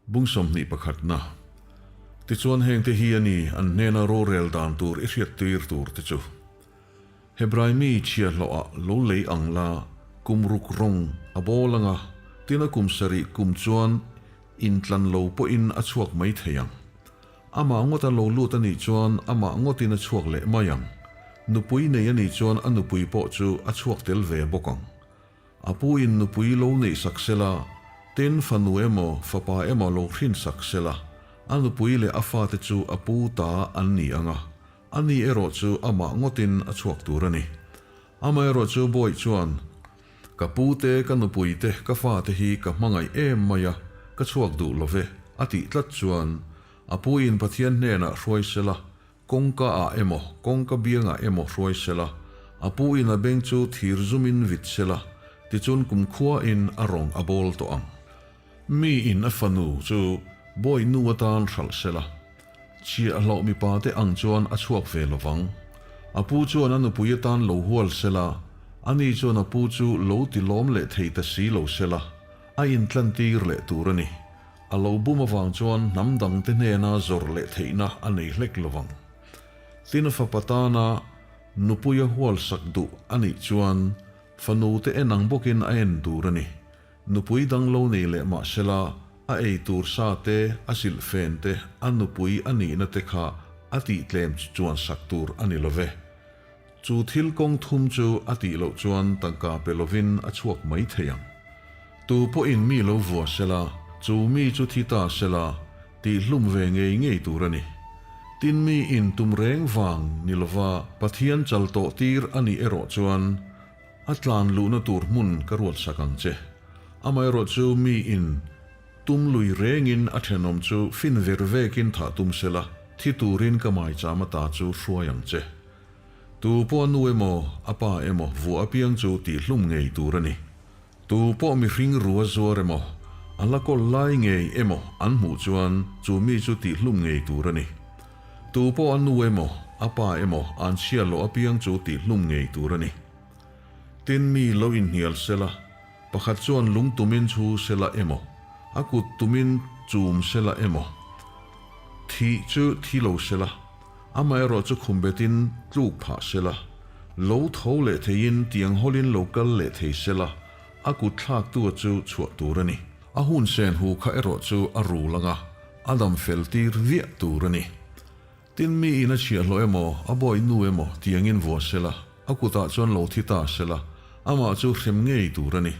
Bung 21 na. Tichuan hengte hi a ni an hnena rorel dan tur i hriattir tur te chu. Hebrai mi chhiahhlawhah lo lei ang la, kum ruk rawng a bawl anga, tin a kum sarih kum chuan intlan lo pawhin a chhuak mai thei ang. Amah ngawta lo lut a nih chuan amah ngawtin a chhuak leh mai ang. Nupui nei a nih chuan a nupui pawh chu a chhuak tel ve bawk ang. A pu in nupui lo neih sak sela, tin fanu emaw fapa emaw lo hrin sak sela, a nupui leh a fate chu a pu ta an ni ang a, a ni erawh chu amah ngawtin a chhuak tur a ni. Amaherawh chu Bawih chuan, Ka pu te, ka nupui te, ka fate hi ka hmangaih em mai a, ka chhuak duh lo ve, a tih tlat chuan, a pu in Pathian hnenah hruai sela, Kawngka ah emaw, kawngka biang ah emaw hruai sela, a pu in a beng chu thir zum in vit sela, tichun kumkhua in a rawng a bawl tawh ang. Mi in a fanu chu bawi nu atan hralh sela, chhiahhlawh mipa te ang chuan a chhuak ve lovang. A pu chuan a nupui atan lo hual sela, ani chuan a pu chu lo ti lawm leh thei ta si lo sela, a intlantir leh tur a ni. A lo bum avang chuan hnam dangte hnena zawr leh theihna a nei hlek lovang. Tin fapa tana nupuia hualsak duh a nih chuan fanute en ang bawkin a en tur a ni. Nupui dang lo nei leh mah sela a ei tur sa te, a silhfen te, a nupui a nihna te kha a tihtlem chuan sak tur a ni love. Chu thil kawng thum chu a tih loh chuan tangka pe lovin a chhuak mai thei ang. Tu pawhin mi lo vua sela, chu mi chu thi ta sela, tih hlum ve ngei ngei tur a ni. Tin mi in tum reng vang ni lova Pathian chal tawh tir a nih erawh chuan a tlan luhna tur hmun ka ruat sak ang che. Amaherawh chu mi in tum lui rengin a thenawm chu fin ver vekin thah tum sela, thi turin ka maicham ata chu hruai ang che. Tu pawh a nu emaw, a pa emaw vuah apiang chu tihhlum ngei tur a ni. Tu pawh mihring rua zuar emaw, a la kawl lai ngei emaw an hmuh chuan chu mi chu tihhlum ngei tur a ni. Tu pawh a nu emaw, a pa emaw an chhia loh apiang chu tihhlum ngei tur a ni. Tin mi lo inhnial sela, pakhat chuan lung tumin chhu sela emaw, a kut tumin chum sela emaw, thih chu thi lo sela, Amaherawh chu khum betin tluk phah sela, lo tho leh theiin tiang hawlin lo kal leh thei sela, a kut thlaktua chu chhuah tur a ni. A hun sen hu kha erawh chu a rul anga a dam fel tir viah tur a ni. Tin mi in a chhiahhlawh emaw, a bawi nu emaw tiangin vuah sela, a kutah chuan lo thi ta sela, amah chu hrem ngei tur a ni.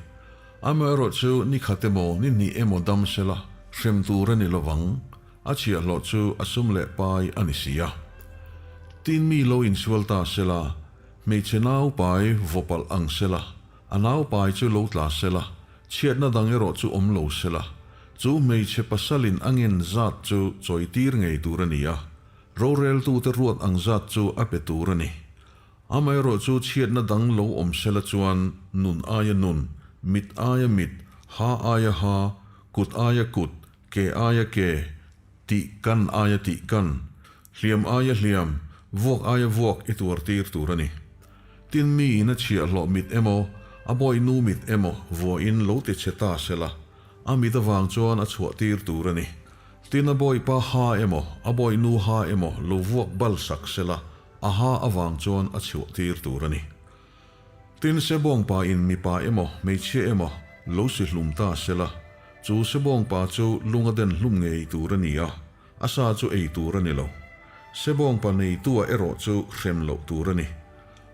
Amaherawh chu ni khat emaw, ni hnih emaw dam sela, hrem tur a ni lovang. A chhiahhlawh chu a sum leh pai a ni si a. Tin mi lo insual ta sela, hmeichhe nau pai vaw palh ang sela, a nau pai chu lo tla sela, chhiatna dang erawh chu awm lo sela, chu hmeichhe pasalin a ngen zat chu chawitir ngei tur a ni a, roreltute ruat ang zat chu a pe tur a ni. Amaherawh chu chhiatna dang lo awm sela chuan nun aia nun, mit aia mit, ha aia ha, kut aia kut, Ke aia ke, tih kan aia tih kan, hliam aia hliam, vuak aia vuak i tuar tir tur a ni. Tin mi in a chhiahhlawh mit emaw, a bawi nu mit emaw vuahin lo ti che ta sela, a mit avang chuan a chhuah tir tur a ni. Tin a bawi pa ha emaw, a bawi nu ha emaw lo vuak bal sak sela, a ha avang chuan a chhuah tir tur a ni. Tin, sebawngpa in mipa emaw, hmeichhia emaw lo si hlum ta sela, chu sebawngpa chu lung a den hlum ngei tur a ni a, a sa chu ei tur a ni lo. Sebawngpa neitua erawh chu hrem loh tur a ni.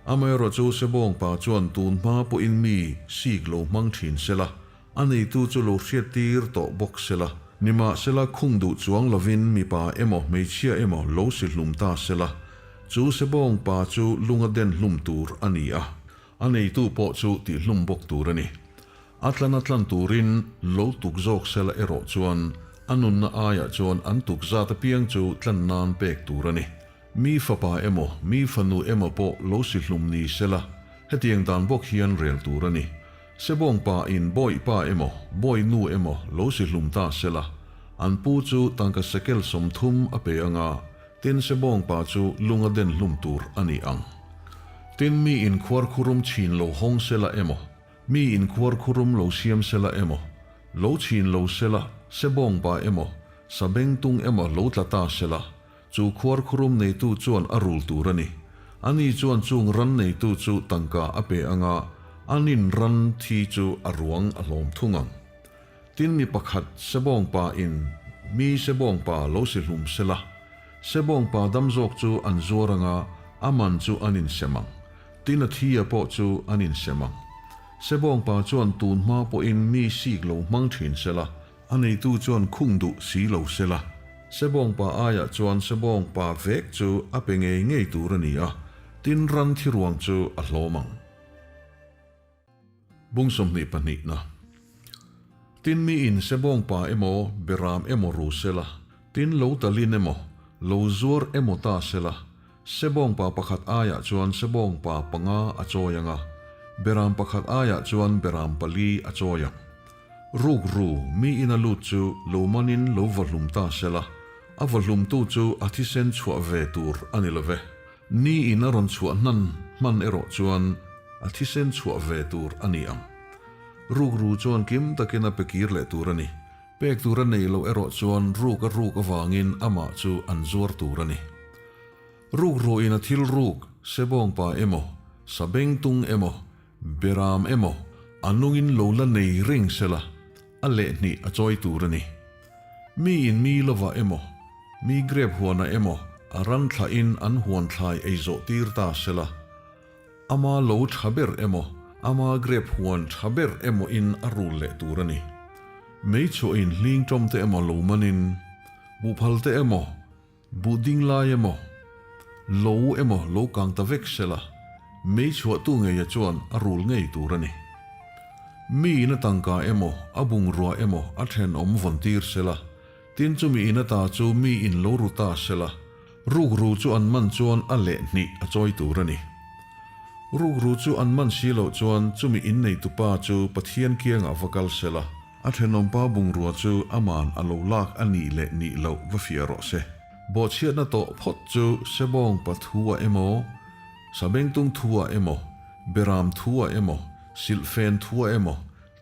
Amaherawh chu sebawngpa chuan tun hma pawhin mi sik lo hmang thin sela, a neitu chu lo hriattir tawh bawk sela, nimahsela khung duh chuang lovin mipa emaw hmeichhia emaw lo si hlum ta sela, chu sebawng pa chu lunga den hlum tur a ni a, a neitu pawh chu tihhlum bawk tur a ni. A tlan a tlan turin lo tuk zawk sela erawh chuan a nunna aiah chuan an tuk zat apiang chu tlan nan pek tur a ni. Mi fapa emaw, mi fanu emaw pawh lo si hlum ni sela, hetiang dan bawk hian rel tur a ni. Sebawng pa in bawi pa emaw, bawi nu emaw lo si hlum ta sela, an pu chu tangka sekel 30 a pe anga, tin sebawng pa chu lung a den hlum tur a ni ang. Tin mi in khuar khurum chhin lo hawng sela emaw, mi in khuar khurum lo siam sela emaw, Lo chhin lo sela, sebawngpa emaw, sabengtung emaw lo tla ta sela, chu khuarkhurum neitu chuan a rul tur a ni. Ani chuan chung ran neitu chu tangka a pe anga, anin ran thi chu a ruang a hlawm thung ang. Tin mi pakhat sebawngpa in mi sebawngpa lo si hlum sela, sebawngpa dam zawk chu an zuar anga, a man chu an insem ang. Tin a thi a pawh chu an insem ang. Sebawngpa chuan tun hma pawhin mi sik lo hmang thin sela, a neitu chuan khung duh si lo sela. Sebawngpa aiah chuan sebawngpa vek chu a pe ngei ngei tur a ni a, tin ran thi ruang chu a hlawm ang. Bung 22 na. Tin miin sebawngpa emaw, beram emaw ru sela, tin lo talin emaw, lo zuar emaw ta sela, sebawngpa pakhat aiah chuan sebawngpa panga a chawi ang a, beram pakhat aiah chuan beram pali a chawi ang. Rukru, miin a lut chu lo manin lo va hlum ta sela, a va hlumtu chu a thisen chhuah ve tur a ni love. Ni in a rawn chhuah hnan hman erawh chuan a thisen chhuah ve tur a ni ang. Rukru chuan kim takin a pe kir leh tur a ni. Pek tur a neih loh erawh chuan ruk a ruk avangin amah chu an zuar tur a ni. Rukru in a thil ruk, sebawngpa emaw, sabengtung emaw, beram emaw, a nungin lo la nei reng sela, a lehhnih a chawi tur a ni. Mi in mi lovah emaw, mi grep huanah emaw a ran thlahin an huan thlai ei zawh tir ta sela, ama lo tha ber emaw, ama grep huan tha ber emaw in a rul leh tur a ni. Mei chhuahin hling tawm te emaw lo manin, buhphal te emaw, Buh ding lai emaw, lo emaw lo kang ta vek sela, mei chhuahtu ngeia chuan a rul ngei tur a ni. Mi in a tangka emaw, a bungrua emaw a thenawm vawn tir sela, tin chumi in ata chu mi in lo ru ta sela, rukru chu an man chuan a leh hnih a chawi tur a ni. Rukru chu an man si loh chuan chumi in neitupa chu Pathian kiangah va kal sela, A thenawmpa bungrua chu aman a lo lak a nih leh nih loh va fiah rawh se. Bawhchhiatna tawh phawt chu sebawngpa thu-ah emaw, sabengtung thu-ah emaw, beram thu-ah emaw, silhfen thu-ah emaw,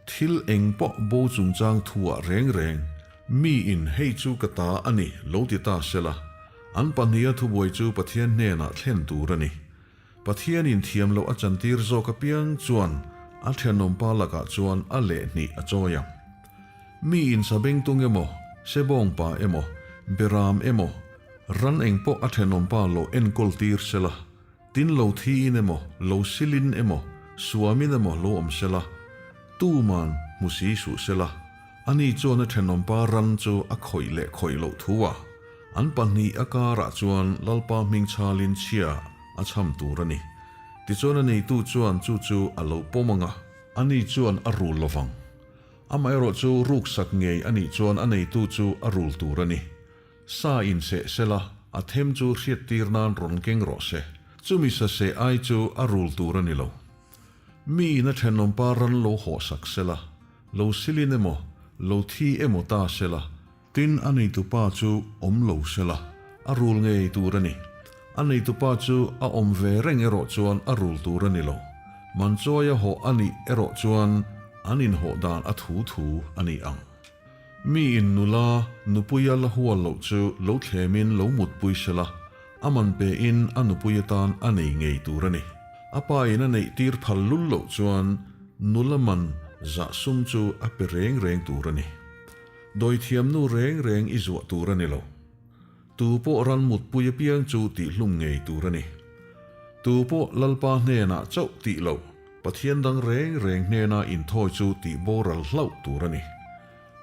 thil eng pawh bo chungchang thu-ah reng reng, miin hei chu ka ta a ni lo ti ta sela, an pahniha thubuai chu Pathian hnenah thlen tur a ni. Pathianin thiam loh a chantir zawk apiang chuan a thenawmpa lakah chuan a lehhnih a chawi ang. Mi in sabengtung emaw, sebawngpa emaw, beram emaw, ran eng pawh a thenawmpa lo enkawl tir sela, tin lo thiin emaw, lo silin emaw, suamin emaw lo awm sela, tuman hmu si suh sela, ani chuan a thenawmpa ran chu a khawih leh khawih loh thu a. An pahnih a karah chuan Lalpa hming chhalin chhia a chham tur a ni. Tichuan a neitu chuan chu chu a lo pawm ang a. Ani chuan a rul lo vang. Amaherawh chu ruksak ngei a nih chuan a neitu chu a rul tur a ni. Sa in seh sela, a them chu hriattir nan rawn keng rawh se. Chumi sa seh ai chu a rul tur a ni lo. Mi in a thenawmpa ran lo hawhsak sela, lo silin emaw, lo thi emaw ta sela, Tin, a neitupa chu awm lo sela, a rul ngei tur a ni. A neitupa chu a awm ve reng erawh chuan a rul tur a ni lo. Man chawi a hawh a nih erawh chuan an inhawh dan a thu thu a ni ang. Mi in nula, nupuia la hual loh chu lo thlemin lo mutpui sela, a man pein a nupui atan a nei ngei tur a ni. A pa in a neih tir phal lul loh chuan nula man zah sum chu a pe reng reng tur a ni. Dawithiamnu reng reng i zuah tur a ni lo. Tu pawh ran mutpui apiang chu tihhlum ngei tur a ni. Tu pawh Lalpa hnenah chauh tih loh, Pathian dang reng reng hnena inthawi chu tih boral hlauh tur a ni.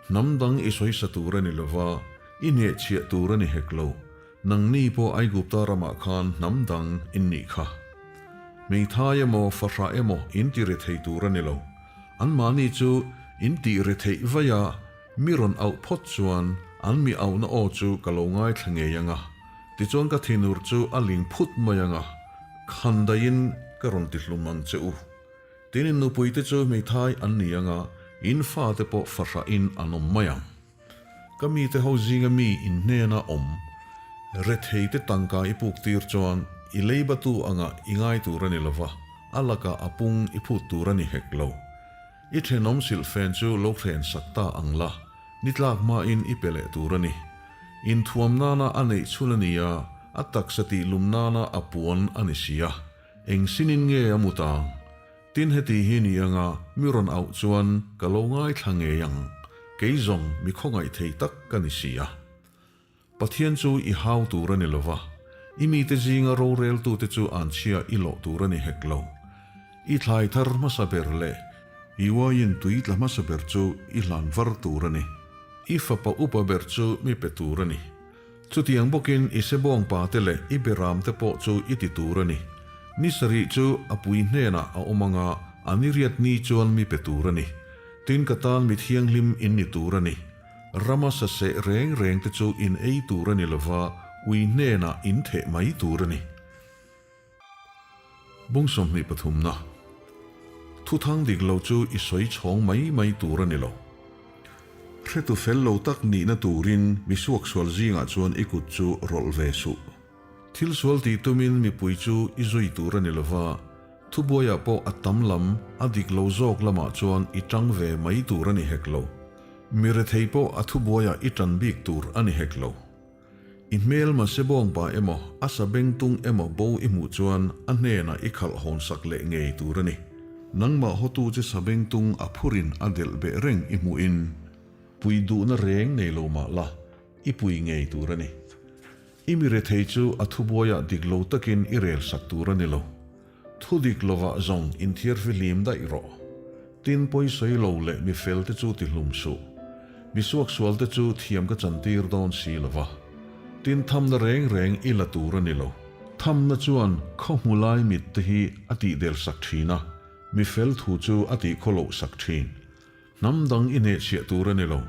Hnam dang i sawisa tur a ni lova, i hnehchhiah tur a ni hek lo. Nangni pawh Aigupta ramah khan hnam dang in nih kha. Hmeithai emaw, fahrah emaw in ti rethei tur a ni lo. Anmahni chu in tih retheih vaih a, mi rawn auh phawt chuan an mi auhna aw chu ka lo ngaithla ngei ang a, tichuan ka thinur chu a ling phut mai ang a, khan daihin ka rawn ti hlum ang che u. Tin in nupuite chu hmeithai an ni ang a, in fate pawh fahrahin an awm mai ang. Ka mite ho zinga mi in hnena awm retheite tangka i puk tir chuan i leibatu anga i ngai tur a ni lova, a lakah a pung i phut tur a ni hek lo. I thenawm silhfen chu lo hren sak ta ang la, ni tlak hmain i pe leh tur a ni. Inthuam nana a neih chhun a ni a, a taksa tih lum nana a puan a ni si a. Eng sinin nge a mut ang? Tin heti hi ni anga mi rawn auh chuan ka lo ngaithla ngei ang, kei zawng mi khawngaih thei tak ka ni si a. Pathian chu i hau tur a ni lo va, i mite zinga roreltute chu anchhia i lawh tur a ni hek lo. I thlai thar hmasa ber leh i uaiin tui tla hmasa ber chu i hlan var tur a ni. I fapa upa ber chu mi pe tur a ni. Chutiang bawkin i sebawngpa te leh i beram te pawh chu i ti tur a ni. Ni sarih chu a pui hnenah a awm anga a ni riat ni chuan mi pe tur a ni. Tin ka tan mi thianghlim in ni tur a ni. Rama saseh reng reng te chu in ei tur a ni lova, ui hnenah in theh mai tur a ni. Bung 23 na. Thuthang dik lo chu i sawi chhawng mai mai tur a ni lo. Hretu fel lo tak nihna turin mi suaksual zingah chuan i kut chu rawlh ve suh. Thil sual tih tumin mipui chu i zui tur a ni lova, thubuaiah pawh a tam lam, a dik lo zawk lamah chuan i tang ve mai tur a ni hek lo. Mi rethei pawh a thubuaiah i tan bik tur a ni hek lo. I hmelma sebawngpa emaw, a sabengtung emaw bo i hmuh chuan a hnenah i khalh hawnsak leh ngei tur a ni. Nangmah hawtu che sabengtung a phurin a delh beh reng i hmuhin pui duhna reng nei lo mah la, i pui ngei tur a ni. I mi rethei chu a thubuaiah dik lo takin i rel sak tur a ni lo. Thu dik lovah zawng inthiarfihlim daih rawh. Tin pawisawi lo leh mi fel te chu ti hlum suh. Mi suaksual te chu thiam ka chantir dawn si lo va. Tin thamna reng reng i la tur a ni lo. Thamna chuan khaw hmu lai mit te hi a tihdel sak thin a, mi fel thu chu a tihkhawloh sak thin. Hnam dang i hnehchhiah tur a ni lo.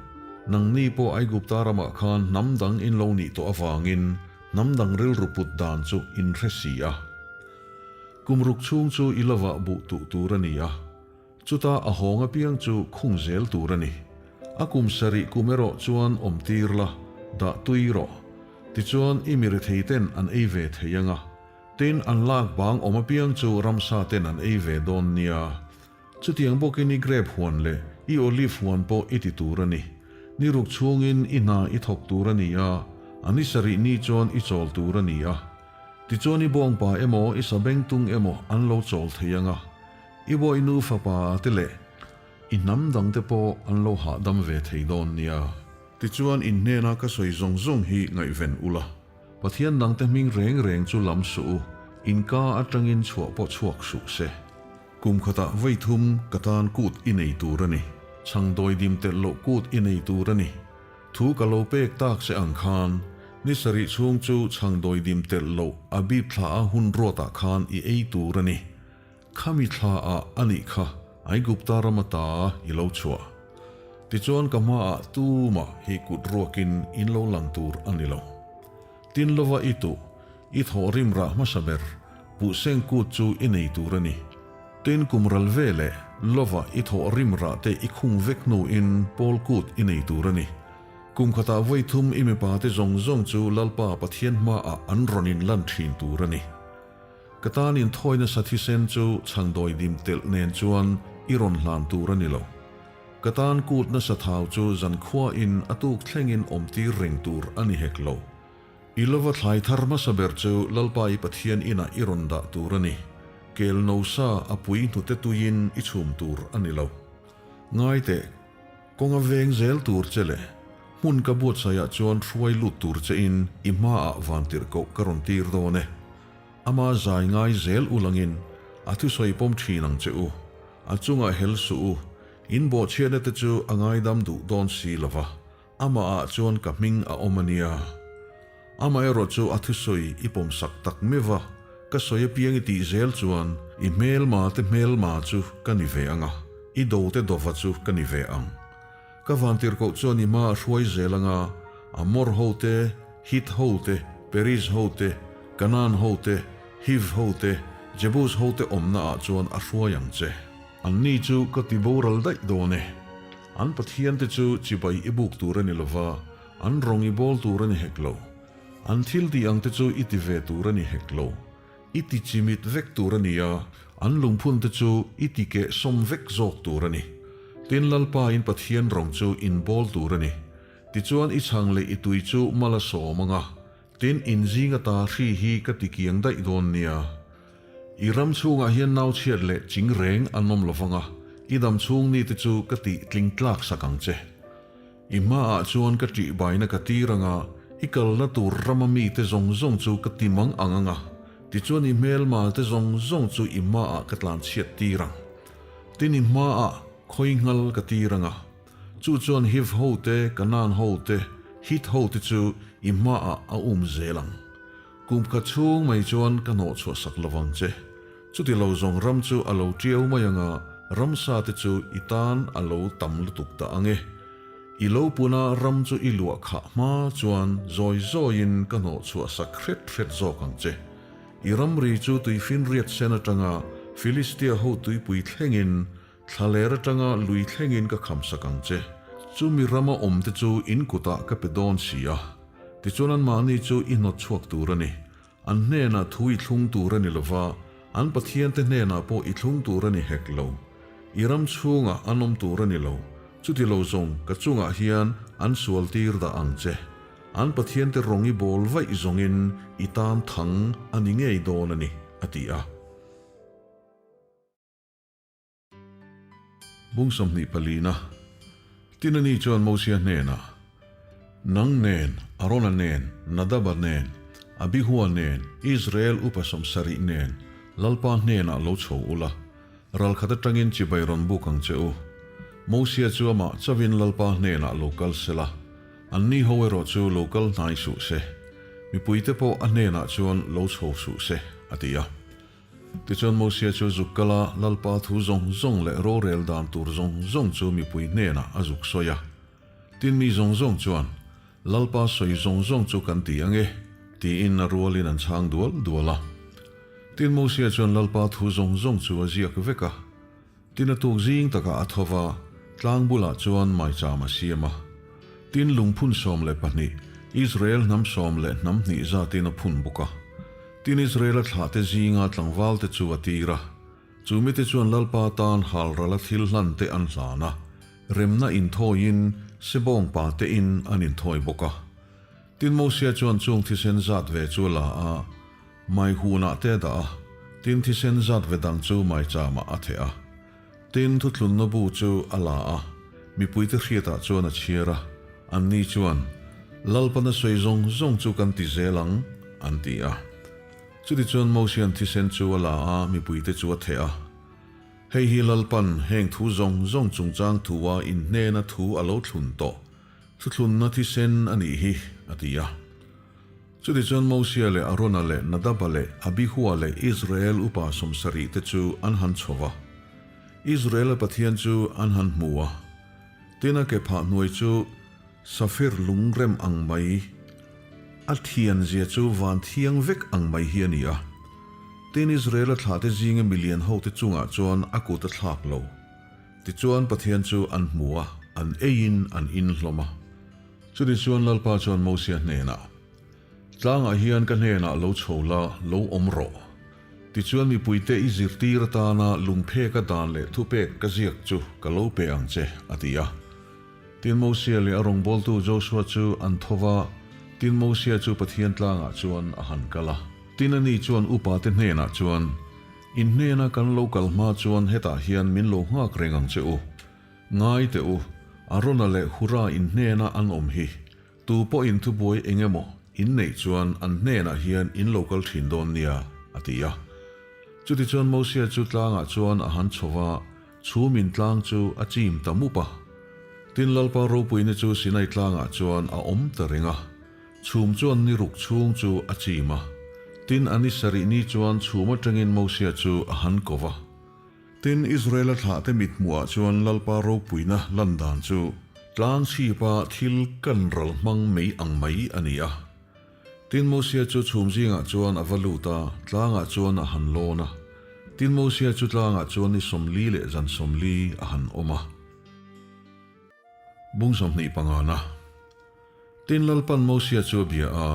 Nangni pawh Aigupta ramah khan hnam dang in lo nih tawh avangin hnam dang rilru put dan chu in hre si a. Kum ruk chhung chu i lovah buh tuh tur a ni a. Chuta a hawng apiang chu khung zel tur a ni. A kum sarih kum erawh chuan awm tir la, dah tui rawh. Tichuan i mi retheiten an ei ve thei ang a. Tin, an lak bang awm apiang chu ramsa ten an ei ve dawn nia. Chutiang bawkin i grep huan leh i olive huan pawh i ti tur a ni. Ni ruk chhungin i hna i thawk tur a ni a, a ni sarih ni chuan i chawl tur a ni a. Tichuan i bawngpa emaw i sabengtung emaw an lo chawl thei ang a, i bawihnu fapa te leh i hnam dangte pawh an lo hahdam ve thei dawn nia. Tichuan in hnena ka sawi zawng zawng hi ngaihven ula. Pathian dangte hming reng reng chu lam suh u, in ka atangin chhuah pawh chhuak suh se. Kum khatah vawi thum ka tan kut i nei tur a ni. Chhang dawidim telh loh kut i nei tur a ni. Thu ka lo pek tak che ang khan, ni sarih chhung chu chhang dawidim telh loh a bip thla a hun ruatah khan i ei tur a ni. Khami thla ah a nih kha Aigupta ram ata i lo chhuah. Tichuan ka hmaah tumah hi kut ruakin in lo lang tur a ni lo. Tin lova i tuh, i thawh rim rah hmasa ber, puhseng kut chu i nei tur a ni. Tin kum ral ve leh lova i thawh rim rah te i khung vek hnuin pawl kut i nei tur a ni. Kum khatah vawi thum i mipa te zawng zawng chu Lalpa Pathian hmaah an rawn in lan thin tur a ni. Ka tan inthawi nasa thisen chu chhangdawi dim telh nen chuan i rawn hlan tur a ni lo. Ka tan kut nasa thau chu zankhuain a tuk thlengin awmtir reng tur a ni hek lo. I lova thlai thar hmasa ber chu Lalpa i Pathian inah i rawn dah tur a ni. Kel no sa a pui hnute tuiin i chhum tur a ni lo. Ngai teh, kawnga veng zel tur che leh hmun ka buatsaihah chuan hruai lut tur chein i hmaah vantirhkoh ka rawn tir dawn e. Ama zai ngai zel ulangin a thusawi pawm thin ang che u. A chungah hel suh u. In bawhchhiatna te chu a ngaidam duh dawn si lo va, amahah chuan ka hming a awm a nia. Amaherawh chu a thusawi i pawmsak tak meuh va, ka sawi apiang i tih zel chuan i hmelma te hmelma chu ka ni ve ang a, i do te dova chu ka ni ve ang. Ka vantirhkoh chuan i hma a hruai zel ang a, Amor ho te, Hit ho te, Periz ho te, Kanaan ho te, Hiv ho te, Jebus ho te awmna ah chuan a hruai ang che. Anni chu ka ti boral daih dawn e. An Pathian te chu chibai i buk tur a ni lova, an rawng i bawl tur a ni hek lo. An thil tih ang te chu i ti ve tur a ni hek lo. I ti chimit vek tur a ni a, an lungphun te chu i ti keh sawm vek zawk tur a ni. Tin, Lalpa in Pathian rawng chu in bawl tur a ni. Tichuan i chhang leh i tui chu mal a sawm ang a, tin in zing ata hri hi ka ti kiang daih dawn nia. I ram chhungah hian nau chhiat leh ching reng an awm lo vang a, i dam chhung ni te chu ka tih tling tlak sak ang che. I hmaah chuan ka ṭihbaina ka tir ang a, i kalna tur rama mite zawng zawng chu ka ti mang ang ang a, tichuan i hmelma te zawng zawng chu i hmaah ka tlanchhiat tir ang. Tin i hmaah khawi nghal ka tir ang a, chu chuan Hiv ho te, Kanaan ho te, Hit ho te chu i hmaah a um zel ang. Kum khat chhung mai chuan ka hnawh chhuah sak lo vang che. Chuti lo zawng ram chu a lo tiau mai ang a, ramsa te chu i tan a lo tam lutuk ta ang e. I lo puna ram chu i luah khah hma chuan zawi zawiin ka hnawh chhuah sak hret hret zawk ang che. I ramri chu tuifinriat sen atanga Filistia ho tuipui thlengin Thlaler atanga lui thlengin ka khamsak ang che. Chumi rama awmte chu in kutah ka pe dawn si a. Tichuan anmahni chu i hnawt chhuak tur a ni. An hnenah thu i thlung tur a ni lova, an pathiante hnenah pawh i thlung tur a ni hek lo. I ram chhungah an awm tur a ni lo. Chuti lo zawng ka chungah hian an sual tir dah ang che. An pathiante rawng i bawl vaih zawngin i tan thang a ni ngei dawn a ni, a ti a. Bung 24 palina Tin a ni chuan Mosia hnenah, Nang nen, Arona nen, Nadaba nen, Abihua nen, Israel upa 70 nen, Lalpa hnenah lo chho ula, ralkhat atangin chibai rawn buk ang che u. Mosia chu amah chauhin Lalpa hnenah lo kal sela, anni ho erawh chu lo kal hnai suh se, mipuite pawh a hnenah chuan lo chho suh se, a ti a. Tichuan Mosia chu a zuk kal a, Lalpa thu zawng zawng leh rorel dan tur zawng zawng chu mipui hnenah a zuk sawi a. Tin mi zawng zawng chuan, Lalpa sawi zawng zawng chu kan ti ang e, tiin a rualin an chhang dual dual a. Tin Mosia chuan Lalpa thu zawng zawng chu a ziak vek a. Tin a tuk zing takah a tho va, tlang bulah chuan maicham a siam a. Tin lungphun 12, Israel hnam sawm leh hnam hnih zatin a phun bawk a. Tin Israela thlahte zinga tlangvalte chu a tir a. Chu mite chuan Lalpa tan halrala thil hlan te an hlan a, remna inthawiin sebawngpa tein an inthawi bawk a. Tin Mosia chuan chung thisen zat ve chu a la a, Mai hunah te a dah a, tin thisen zat ve dang chu maichamah a theh a. Tin thuthlunna bu chu a la a, mipuite hriatah chuan a chhiar a, anni chuan, Lalpana sawi zawng zawng chu kan ti zel ang, an ti a. Chutichuan Mosia'n thisen chu a la a, mipuite chu a theh a. Hei hi Lalpan heng thu zawng zawng chungchang thua inhnena thu a lo thlun tawh, thuthlunna thisen a nih hi, a ti a. Chutichuan Mosia leh Arona leh Nadaba leh Abihua leh Israel upa 70 te chu an han chho va. Israela Pathian chu an han hmu a. Tin a ke phah hnuai chu safir lung rem ang mai, a thian zia chu van thiang vek ang mai hi a ni a. Tin Israela thlahte zinga milian hote chungah chuan a kut a thlak lo. Tichuan Pathian chu an hmu a, an eiin an inhlawm a. Chutichuan Lalpa chuan Mosia hnenah, Tlangah hian ka hnenah lo chho la, lo awm rawh. Tichuan mipuite i zirtir atana lungpheka dan leh thupek ka ziak chu ka lo pe ang che, a ti a. Tin Mosia leh a rawngbawltu Josua chu an tho va, tin Mosia chu Pathian tlangah chuan a han kal a. Tin ani chuan upate hnenah chuan, In hnena kan lo kal hma chuan hetah hian min lo nghak reng ang che u. Ngai teh u, Arona leh Hura in hnena an awm hi, tu pawhin thubuai eng emaw in neih chuan an hnenah hian in lo kal thin dawn nia, a ti a. Chutichuan Mosia chu tlangah chuan a han chho va, chhumin tlang chu a chim ta mup a. Tin Lalpa ropuina chu Sinai tlangah chuan a awm ta reng a, chhum chuan ni ruk chhung chu a chim a. Tin a ni sarih ni chuan chhum atangin Mosia chu a han ko va. Tin, Israela thlahte mithmuhah chuan Lalpa ropuina lan dan chu tlang chhipa thil kan ral hmang mai ang mai a ni a. Tin, Mosia chu chhum zingah chuan a va lut a, tlangah chuan a han lawn a. Tin, Mosia chu tlangah chuan ni 40 leh zan 40 a han awm a. Bung 20 pangana. Tin, Lalpan Mosia chu a bia a,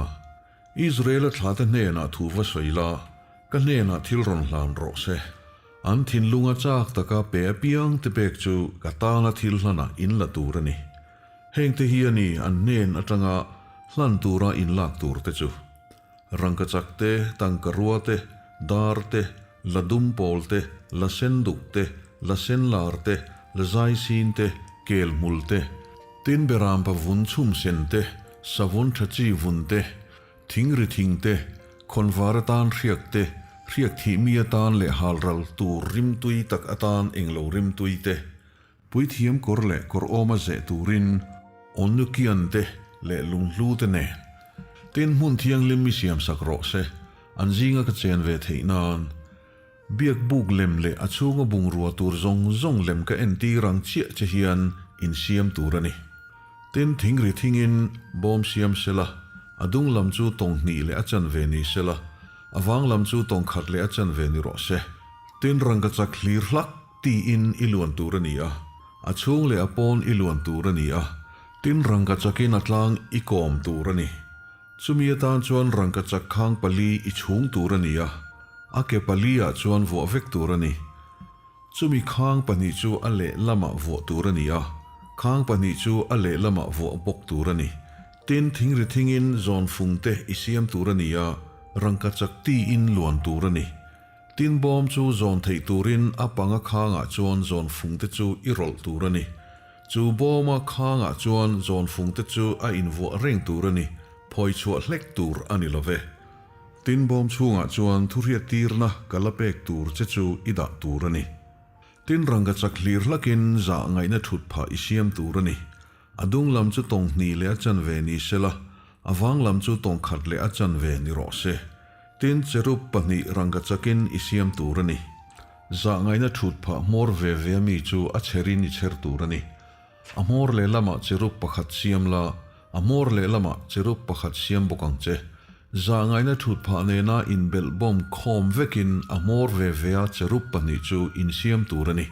Israela thlahte hnenah thu va sawi la, ka hnenah thil rawn hlan rawh se. An thinlunga chak taka pe apiang te pek chu ka tana thil hlanah in la tur a ni. Hengte hi a ni an hnen atanga hlan tura in lak tur te chu. Rangkachak te, tangkarua te, dar te, la dum pawl te, la sen duk te, la sen lar te, la zai sin te, kel hmul te, tin berampa vun chhum sen te, savun tha chi vun te, thing ri thing te, khawnvar atan hriak te, hriak thih mi atan leh halral tur rimtui tak atan englo rimtui te, Puithiam kawr leh kawr awma zeh turin Onukian te leh lunghlu te nen tin hmun thianghlim mi siamsak rawh se, an zinga ka chen ve theih nan. Biak buk lem leh a chhunga bungrua tur zawng zawng lem ka entir ang chiah che hian insiam tur a ni. Tin thingri thingin bawm siam sela, a dung lam chu tawng hnih leh a chanve ni sela, a vang lam chu tawng khat leh a chanve ni rawh se. Tin rangkachak hlir hlak Tiin i luan tur a ni a, a chhung leh a pawn i luan tur a ni a, tin rangkachakin a tlang i kawm tur a ni. Chumi atan chuan rangkachak khang pali i chhung tur a ni a, a ke pali ah chuan vuah vek tur a ni. Chumi khang pahnih chu a lehlamah vuah tur a ni a, khang pahnih chu a lehlamah vuah bawk tur a ni. Tin thingri thingin zawn fung te i siam tur a ni a, rangkachak tiin luan tur a ni. Tin bawm chu zawn theih turin a panga khangah chuan zawn fungte chu i rawlh tur a ni. Chu bawma khangah chuan zawn fungte chu a invuah reng tur a ni, phawi chhuah hlek tur a ni lo ve. Tin bawm chhungah chuan thuhriattirna ka la pek tur che chu i dah tur a ni. Tin rangkachak hlir hlakin zah ngaihna thut phah i siam tur a ni. A dung lam chu tawng hnih leh a chanve ni sela, a vang lam chu tawng khat leh a chanve ni rawh se. Tin, cherub pahnih rangkachakin i siam tur a ni. Zahngaihna thut phah hmawr ve ve ami chu a chherin i chher tur a ni. A hmawr lehlamah cherub pakhat siam la, a hmawr lehlamah cherub pakhat siam bawk ang che. Zahngaihna thut phah nena inbelh bawm khawm vekin a hmawr ve vea cherub pahnih chu insiam tur a ni.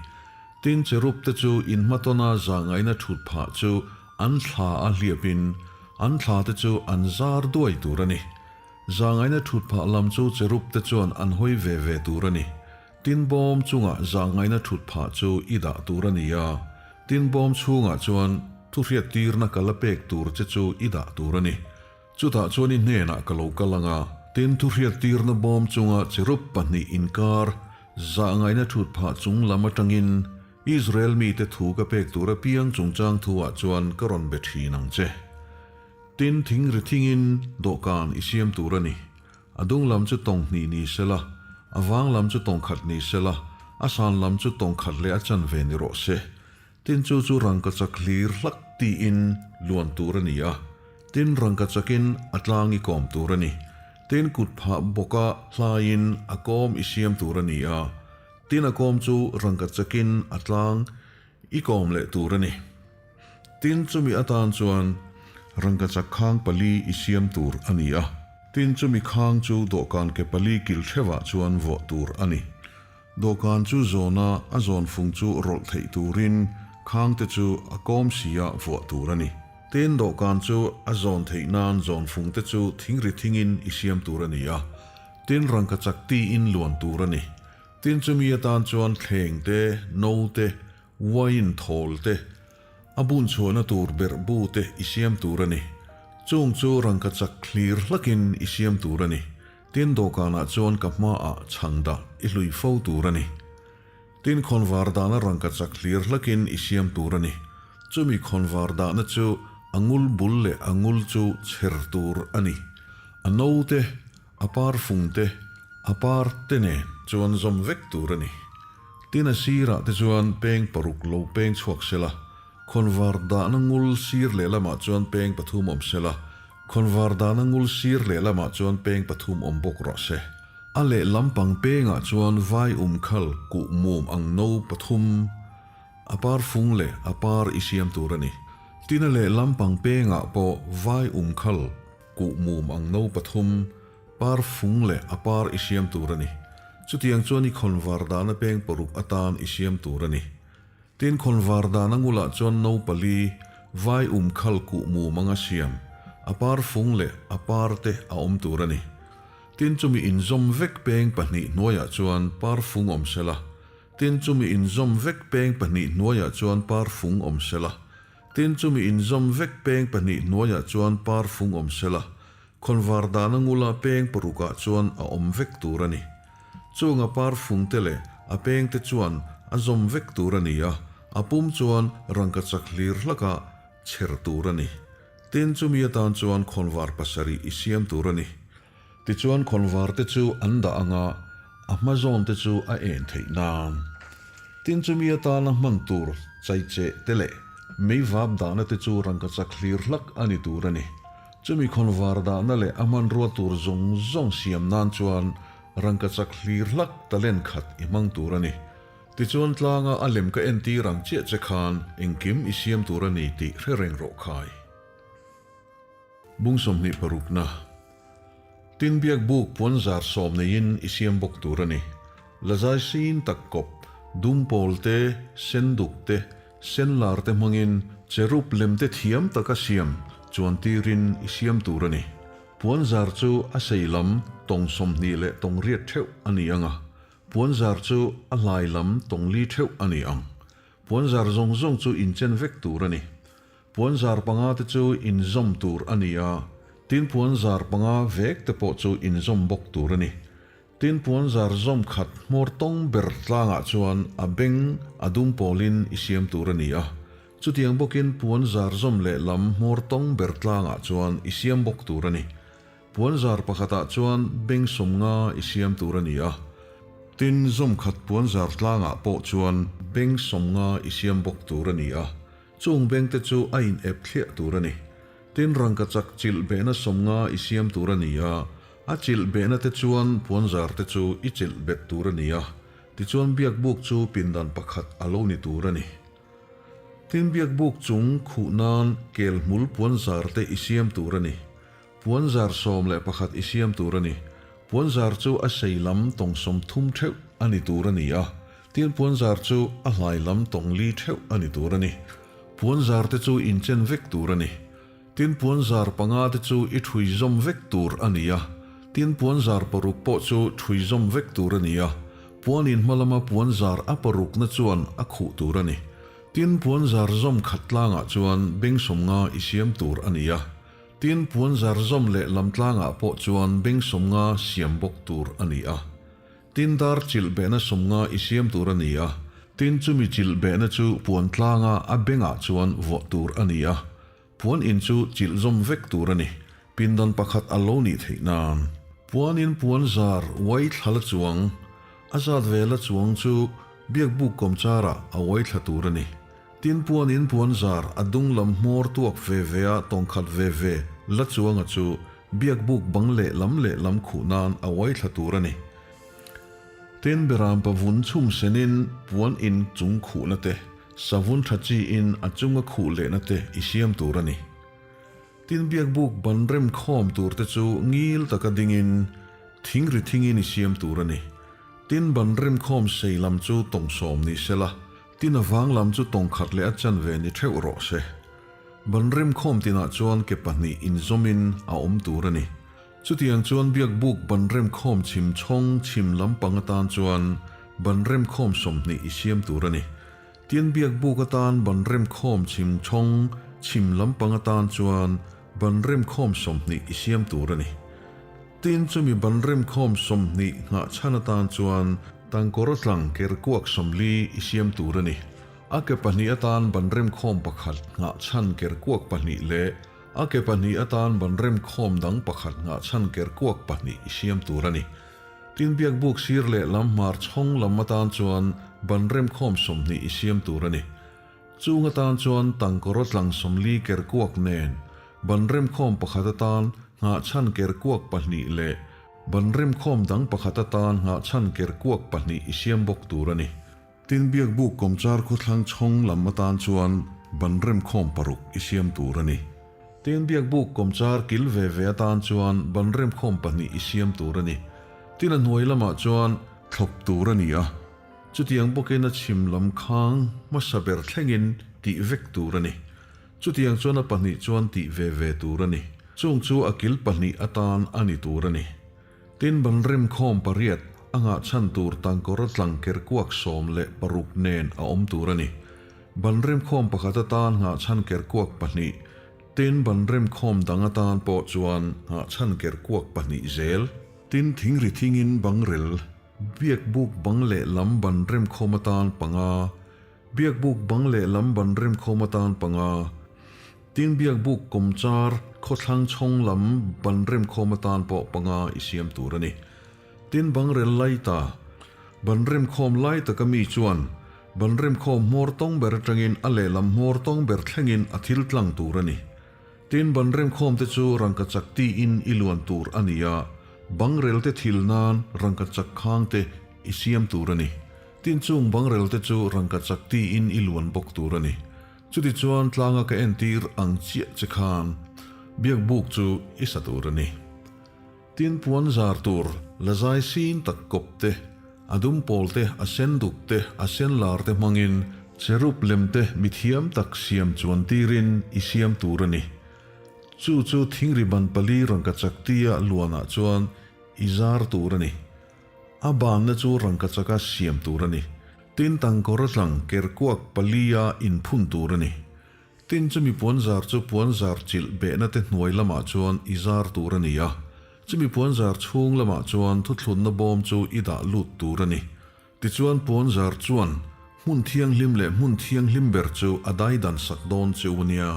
Tin, cherub te chu inhmatawna zahngaihna thut phah chu an thla a hliapin an thla te chu an zar duai tur a ni. Zahngaihna thut phah lam chu cherub te chuan an hawi ve ve tur a ni. Tin, bawm chungah zahngaihna thut phah chu i dah tur a ni a, tin, bawm chhungah chuan thuhriattirna ka la pek tur che chu i dah tur a ni. Chutah chuan i hnenah ka lo kal ang a, tin thuhriattirna bawm chunga cherub pahnih inkar zahngaihna thut phah chung lam atangin Israel mite thu ka pek tur apiang chungchang thuah chuan ka rawn be thin ang che. Tin thingri thingin dawhkan i siam tur a ni. A dung lam chu tawng hnih ni sela, a vang lam chu tawng khat ni sela, a san lam chu tawng khat leh a chanve ni rawh se. Tin chu chu rangkachak hlir hlak tiin luan tur a ni a, tin rangkachakin a tlang i kawm tur a ni. Tin kut phah bawka hlaiin a kawm i siam tur a ni a, tin a kawm chu rangkachakin a tlang i kawm leh tur a ni. Tin chumi atan chuan rangkachak khang pali i siam tur a ni a, tin chumi khang chu dawhkan ke pali kil theuhah chuan vuah tur a ni. Dawhkan chu zawna a zawn fung chu rawlh theih turin khangte chu a kawm sia vuah tur a ni. Tin, dawhkan chu a zawn theih nan zawn fungte chu thingri thingin i siam tur a ni a, tin rangkachak tiin luan tur a ni. Tin, chumi atan chuan thleng te, no te, uain thawl te, a bun chhuahna tur berh bu te i siam tur a ni. Chung chu rangkachak hlir hlakin i siam tur a ni. Tin dawhkanah chuan ka hmaah chhang dah i hlui fo tur a ni. Tin khawnvar dahna rangkachak hlir hlakin i siam tur a ni. Chumi khawnvar dahna chu a ngul bul leh a ngul chu chher tur a ni. A no te, a par fung te, a par te nen chuan zawm vek tur a ni. Tin a sirah te chuan peng paruk lo peng chhuak sela, khawnvar dahna ngul sir lehlamah chuan peng pathum awm sela, Khawnvar dana ngul sir lehlamah chuan peng pathum awm bawk rawh se. A lehlam pang pengah chuan vai umkhal kuh mum ang no pathum, a par fung leh a par i siam tur a ni. Tin a lehlam pang pengah pawh vai umkhal kuh mum ang no pathum, par fung leh a par i siam tur a ni. Chutiang chuan i khawnvar dana peng paruk atan i siam tur a ni. Tin khawnvar dan a ngulah chuan no pali, vai um khal kuh mum anga siam, a par fung leh a par te a awm tur a ni. Tin chumi inzawm vek peng pahnih hnuaiah chuan par fung awm sela. Tin, chumi inzawm vek peng pahnih hnuaiah chuan par fung awm sela. Tin, chumi inzawm vek peng pahnih hnuaiah chuan par fung awm sela. Khawnvar dahna ngula peng parukah chuan a awm vek tur a ni. Chung a par fungte leh a pengte chuan a zawm vek tur a ni a, a pum chuan rangkachak hlir hlakah chher tur a ni. Tin, chumi atan chuan khawnvar pasarih i siam tur a ni. Tichuan khawnvar te chu an dah ang a, a hma zawn te chu a en theih nan. Tin, chumi atana hman tur chaicheh te leh meivap dahna te chu rangkachak hlir hlak a ni tur a ni. Chumi khawnvar dahna leh a hmanrua tur zawng zawng siam nan chuan rangkachak hlir hlak talent khat i hmang tur a ni. Tichuan tlanga a lem ka entir ang chiah che khan engkim i siam tur a ni tih hre reng rawh khai. Bung 26 na. Tin biak buk puanzar sawm neiin i siam bawk tur a ni. Lazai sin tak kawp, dum pawl te, sen duk te, sen lar te hmangin cherub lem te thiam taka siam chuan tirin i siam tur a ni. Puanzar chu a sei lam tawng 20 leh tawng riat theuh a ni ang a, puanzar chu a hlai lam tawng li theuh a ni ang. Puanzar zawng zawng chu inchen vek tur a ni. Puanzar panga te chu inzawm tur a ni a, tin puanzar panga vek te pawh chu inzawm bawk tur a ni. Tin puanzar zawm khat hmawr tawng ber tlangah chuan a beng a dum pawlin i siam tur a ni a, chutiang bawkin puanzar zawm lehlam hmawr tawng ber tlangah chuan i siam bawk tur a ni. Puanzar pakhatah chuan beng 50 i siam tur a ni a, tin zawm khat puanzar tlangah pawh chuan beng 50 i siam bawk tur a ni a, Chung bengte chu a in ep thliah tur a ni. Tin rangkachak chilh behna 50 i siam tur a ni a, a chilh behna te chuan puanzar te chu i chilh bet tur a ni a, tichuan biakbuk chu pindan pakhat a lo ni tur a ni. Tin biakbuk chung khuh nan kel hmul puanzar te i siam tur a ni. Puanzar 11 i siam tur a ni. Puanzar chu a sei lam tawng 30 theuh a ni tur a ni a, tin puanzar chu a hlai lam tawng li theuh a ni tur a ni. Puanzar te chu inchen vek tur a ni. Tin puanzar panga te chu i thui zawm vek tur a ni a, tin puanzar paruk pawh chu thui zawm vek tur a ni a, puanin hma lama puanzar a parukna chuan a khuh tur a ni. Tin puanzar zawm khat tlangah chuan beng 50 i siam tur a ni a, Tin, puanzar zawm leh lamtlangah pawh chuan beng 50 siam bawk tur a ni a. Tin, dar chilh behna 50 i siam tur a ni a. Tin, chumi chilh behna chu puan tlanga a bengah chuan vuah tur a ni a. Puan in chu chilh zawm vek tur a ni, pindan pakhat a lo nih theih nan. Puan in puanzar uai thla la chuang, a zat ve la chuang chu biakbuk kawmcharah a uai thla tur a ni. Tin puanin puanzar a dung lam hmawr tuak ve ve a tawng khat ve ve la chuanga chu biakbuk bang leh lam leh lam khuh nan a uai thla tur a ni. Tin beram pavun chhum senin puan in chung khuhna te, savun tha chi in a chunga khuh lehna te i siam tur a ni. Tin biakbuk ban rem khawm tur te chu ngil taka dingin thing ri thingin i siam tur a ni. Tin ban rem khawm sei lam chu tawng 10 ni sela, Tin a vang lam chu tawng khat leh a chanve ni theuh rawh se. Ban rem khawm tinah chuan ke pahnih inzawmin a awm tur a ni. Chutiang chuan biakbuk ban rem khawm chhim chhawng chhim lampang atan chuan ban rem khawm 20 i siam tur a ni. Tin biakbuk atan ban rem khawm chhim chhawng chhim lampang atan chuan ban rem khawm 20 i siam tur a ni. Tin chumi ban rem khawm 20 nghah chhan atan chuan Tangkawr tlang ker kuak 40 i siam tur a ni. A ke pahnih atan ban rem khawm pakhat nghah chhan ker kuak pahnih leh a ke pahnih atan ban rem khawm dang pakhat nghah chhan ker kuak pahnih i siam tur a ni. Tin biakbuk sir leh lam hmar chhawng lam atan chuan ban rem khawm 20 i siam tur a ni. Chung atan chuan tangkawr tlang 40 ker kuak nen ban rem khawm pakhat atan nghah chhan ker kuak pahnih leh Ban rem khawm dang pakhat atan nghah chhan ker kuak pahnih i siam bawk tur a ni. Tin biakbuk kawmchar khawthlang chhawng lam atan chuan ban rem khawm paruk i siam tur a ni. Tin biakbuk kawmchar kil ve ve atan chuan ban rem khawm pahnih i siam tur a ni. Tin a hnuai lamah chuan thlawp tur a ni a. Chutiang bawkin a chhim lam khang hmasa ber thlengin tih vek tur a ni. Chutiang chuan a pahnih chuan tih ve ve tur a ni. Chung chu a kil pahnih atan a ni tur a ni. Tin ban rem khawm pariat a nghahchhan tur tangkawra tlang kerkuak 16 nen a awm tur a ni. Ban remkhawm pakhat atan nghahchhan kerkuak pahnih, tin ban remkhawm dang atan pawh chuan nghahchhan kerkuak pahnih zel. Tin thingri thingin bangrel, biakbuk bang lehlam ban remkhawm atan panga, biakbuk bang lehlam ban remkhawm atan panga, Tin biakbuk kawmchar khawthlang chhawng lam ban remkhawm atan pawh panga i siam tur a ni. Tin bangrel lai ta, ban remkhawm lai taka mi chuan ban remkhawm hmawr tawng ber atangin a lehlam hmawr tawng ber thlengin a thil tlang tur a ni. Tin ban remkhawm te chu rangkachak tiin i luan tur a ni a, bangrel te thil nan rangkachak khang te i siam tur a ni. Tin chung bangrel te chu rangkachak tiin i luan bawk tur a ni. Chutichuan tlanga ka entir ang chiah che khan biakbuk chu i sa tur a ni. Tin puan zar tur la zai sin tak kawp te, a dum pawl te, a sen duk te, a sen lar te hmangin cherub lem te mithiam tak siam chuan tirin i siam tur a ni. Chu chu thingri ban pali rangkachak tia luanah chuan i zar tur a ni. A banna chu rangkachaka siam tur a ni. Tin tangkawr atlang kerkuak palia inphun tur a ni. Tin chumi puanzar chu puanzar chilh behna te hnuai lamah chuan i zar tur a ni a, chumi puanzar chhung lamah chuan thuthlunna bawm chu i dah lut tur a ni. Tichuan puanzar chuan hmun thianghlim leh hmun thianghlim ber chu a daidan sak dawn che u nia.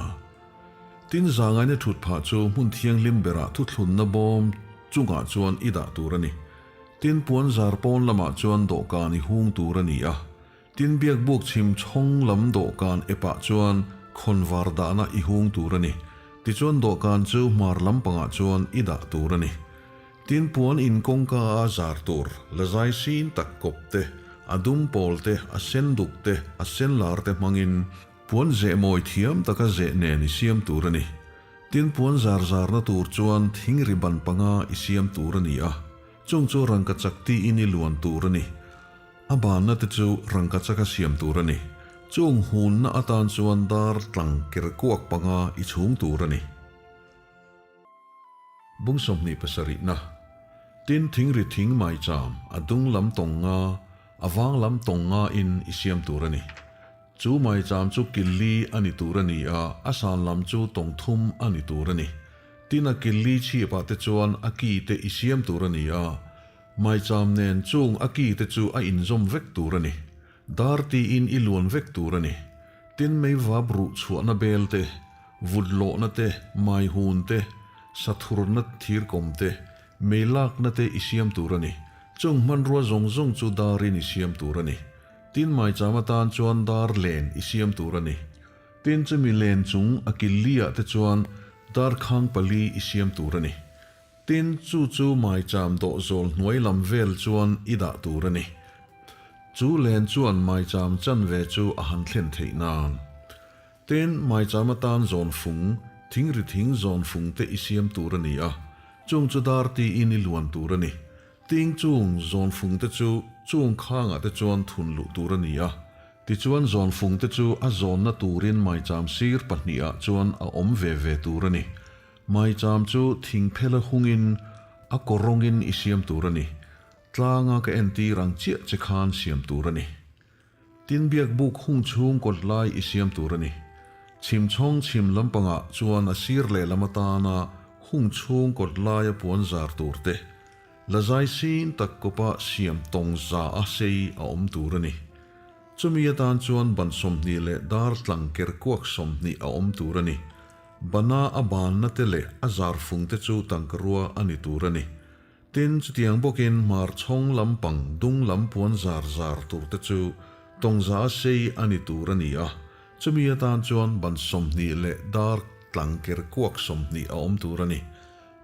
Tin zangaina thut phah chu hmun thianghlim berah thuthlunna bawm chungah chuan i dah tur a ni. Tin puanzar pawn lamah chuan dawhkan i hung tur a ni a, tin biakbuk chhim chhawng lam dawhkan epah chuan khawnvar dahna i hung tur a ni. Tichuan dawhkan chu hmar lampangah chuan i dah tur a ni. Tin puan in kawngka a zar tur la zai sin tak kawp te, a dum pawl te, a sen duk te, a sen lar te hmangin Puan zeh mawi thiam taka zeh nen i siam tur a ni. Tin puan zar zarna tur chuan thingri ban panga i siam tur a ni a, chung chu rangkachak tiin i luan tur a ni. A banna te chu rangkachaka siam tur a ni. Chung hunna atan chuan dar tlang ker kuak panga i chhung tur a ni. Bung 27 na. Tin thingri thing maicham a dung lam tawng nga, a vang lam tawng nga in i siam tur a ni. Chu maicham chu killi a ni tur a ni a, a san lam chu tawng thum a ni tur a ni. Tin a killi chhip ah te chuan a ki te i siam tur a ni a, maicham nen chung a ki te chu a inzawm vek tur a ni. Dar tiin i luan vek tur a ni. Tin meivap ruh chhuahna bel te, vut lawhna te, maihun te, sathurna thirkawm te, mei lakna te i siam tur a ni. Chung hmanrua zawng zawng chu darin i siam tur a ni. Tin maicham atan chuan dar len i siam tur a ni. Tin chumi len chung a killi-ah te chuan darkhang pali i siam tur a ni. Tin, chu chu maicham dawhzawl hnuai lam vel chuan i dah tur a ni. Chu len chuan maicham chanve chu a han thlen theih nan. Tin, maicham atan zawn fung, thingri thing zawn fung te i siam tur a ni a, chung chu dar tiin i luan tur a ni. Ting chung zawn fung te chu chung khangah te chuan thun luh tur a ni a. Tichuan zawn fung te chu a zawnna turin maicham sir pahnihah chuan a awm ve ve tur a ni. Maicham chu thingphela hungin a kaw rawngin i siam tur a ni. Tlanga ka entir ang chiah che khan siam tur a ni. Tin biakbuk hung chhung kawt lai i siam tur a ni. Chhimchhawng chhim lampangah chuan a sir lehlam atana hung chhung kawt laia puan zar tur te, la zai sin tak kawpa siam tawng za a sei a awm tur a ni. Chumi atan chuan ban 20 leh dar tlang ker kuak 20 a awm tur a ni. Bana a banna te leh a zar fung te chu tangkarua a ni tur a ni. Tin, chutiang bawkin hmar chhawng lampang dung lam puan zar zar tur te chu tawngza a sei a ni tur a ni a, chumi atan chuan ban 20 leh dar tlang ker kuak 20 a awm tur a ni.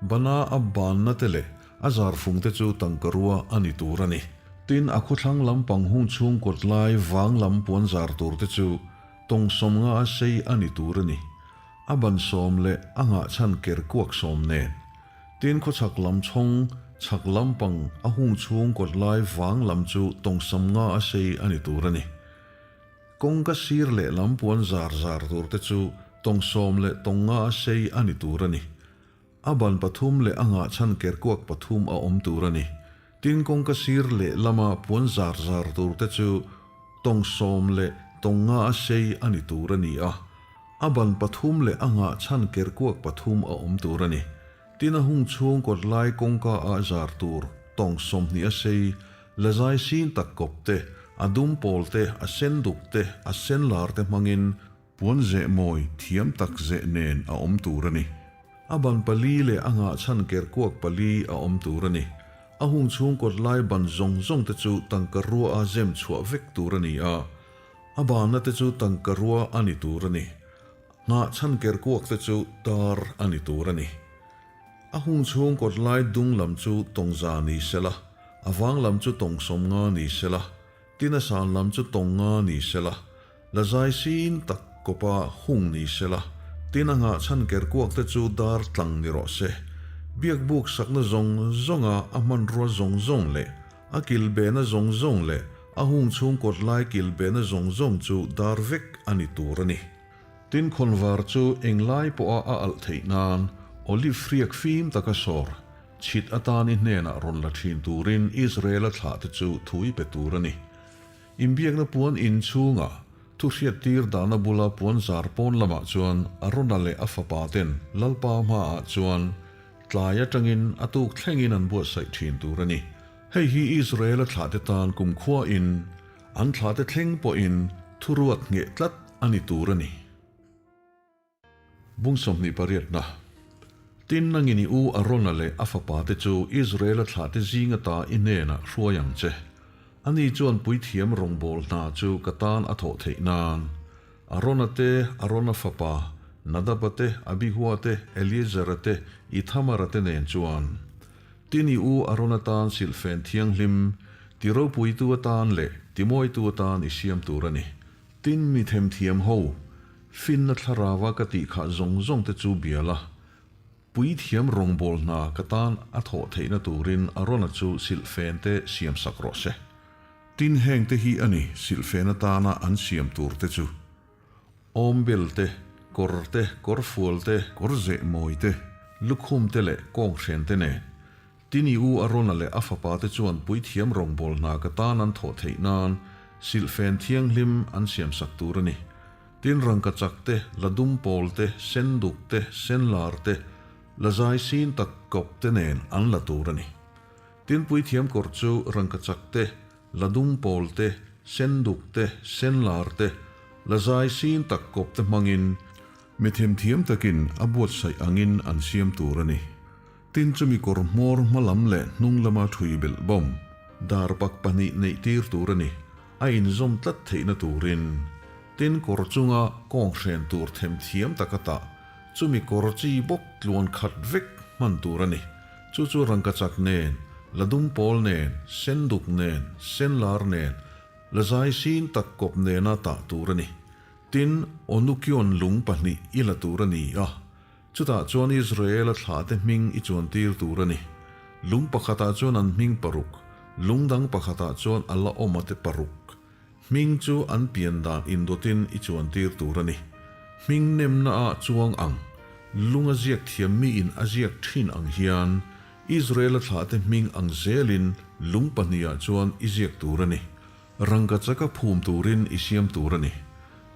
Bana a banna te leh a zar fung te chu tangkarua a ni tur a ni. Tin, a khawthlang lampang hung chhung kawt lai vang lam puan zar tur te chu Tawng 50 a sei a ni tur a ni. A ban sawm leh a nghahchhan ker kuak sawm nen. Tin khawchhak lam chhawng, chhak lampang a hung chhung kawt lai vang lam chu tawng 50 a sei a ni tur a ni. Kawngka sir leh lam puan zar zar tur te chu tawng sawm leh tawng nga a sei a ni tur a ni. A ban pathum leh a nghahchhan ker kuak pathum a awm tur a ni. Tin kawngka sir leh lama puan zar zar tur te chu tawng sawm leh tawng nga a sei a ni tur a ni a, a ban pathum leh a nghah chhan kerkuak pathum a awm tur a ni. Tin a hung chhung kawt lai kawngka ah zar tur tawng 20 a sei, la zai sin tak kawp te, a dum pawl te, a sen duk te, a sen lar te hmangin Puan zeh mawi thiam tak zeh nen a awm tur a ni. A ban pali leh a nghah chhan kerkuak pali a awm tur a ni. A hung chhung kawt lai ban zawng zawng te chu tangka rua a zem chhuah vek tur a ni a, a banna te chu tangka rua a ni tur a ni. Nghah chhan kerkuak te chu tar a ni tur a ni. A hung chhung kawt lai dung lam chu tawngza ni sela, a vang lam chu tawng 50 ni sela, Tin a san lam chu tawng nga ni sela, la zai sin tak kawpa hung ni sela, tin a nghah chhan kerkuak te chu dar tlang ni rawh se. Biakbuk sakna zawng zawnga a hmanrua zawng zawng leh a kilbehna zawng zawng leh a hung chhung kawt lai kilbehna zawng zawng chu dar vek a ni tur a ni. Tin khawnvar chu englai pawha a alh theih nan olive hriak fim taka sawr Chhit atan i hnenah rawn la thin turin Israela thlahte chu thu i pe tur a ni. Inbiakna puan in chhungah thu hriattir dahna bula puan zar pawn lamah chuan Arona leh a fapa ten Lalpa hmaah chuan tlai atangin a tuk thlengin an buatsaih thin tur a ni. Hei hi Israela thlahte tan kumkhuain an thlahte thleng pawhin thuruat ngheh tlat a ni tur a ni. Bung 28 na. Tin, nangin i u Arona leh a fapate chu Israela thlahte zing ata i hnenah hruai ang che. Ani chuan puithiam rawngbâwl hna chu ka tân a thawh theih nân. Arona te, Arona fapa, Nadaba te, Abihua te, Eleazara te, Ithamara te nên chuan. Tin, i u Arona tân silhfên thianghlim, ti ropuitu atân leh ti mawitu atân i siam tûr a ni. Tin, mi themthiam ho, finna thlarava ka tih khah zawng zawng te chu bia la, puithiam rawngbâwl hna ka tân a thawh theihna tûrin Arona chu silhfên te siam sak rawh se. Tin, heng te hi a ni silhfên atâna an siam tûr te chu, awmbel te, kawr te, kawrfual te, kawr zeh mawi te, lukhum te leh kawnghren te nen. Tin i u Arona leh a fapate chuan puithiam rawngbâwl hna ka tân an thawh theih nân silhfên thianghlim an siamsak tûr a ni. Tin rangkachak te, la dum pâwl te, sen duk te, sen lâr te, la zai sîn tak kawp te nên an la tûr a ni. Tin puithiam kawr chu rangkachak te, la dum pâwl te, sen duk te, sen lâr te, la zai sîn tak kawp te hmangin mi themthiam takin a buatsaih angin an siam tûr a ni. Tin chumi kawr hmawr hma lam leh hnung lama thui belh bawm, dar pak pahnih neih tir tur a ni, a inzawm tlat theihna turin. Tin kawr chunga kawng hren tur them thiam taka tah, chumi kawr chi bawk tluan khat vek hman tur a ni. Chu chu rangkachak nen, la dum pawl nen, sen duk nen, sen lar nen, la zai sin tak kawp nena tah tur a ni. Tin, Onukion lung pahnih i la tur a ni a. Chutah chuan Israela thlahte hming i chuantir tur a ni. Lung pakhatah chuan an hming paruk, lung dang pakhatah chuan a la awm ate paruk. Hming chu an pian dan indawtin i chuantir tur a ni. Hming nemnaah chuang ang, lung a ziak thiam miin a ziak thin ang hian, Israela thlahte hming ang zelin lung pahnihah chuan i ziak tur a ni. Rangkachaka phum turin i siam tur a ni.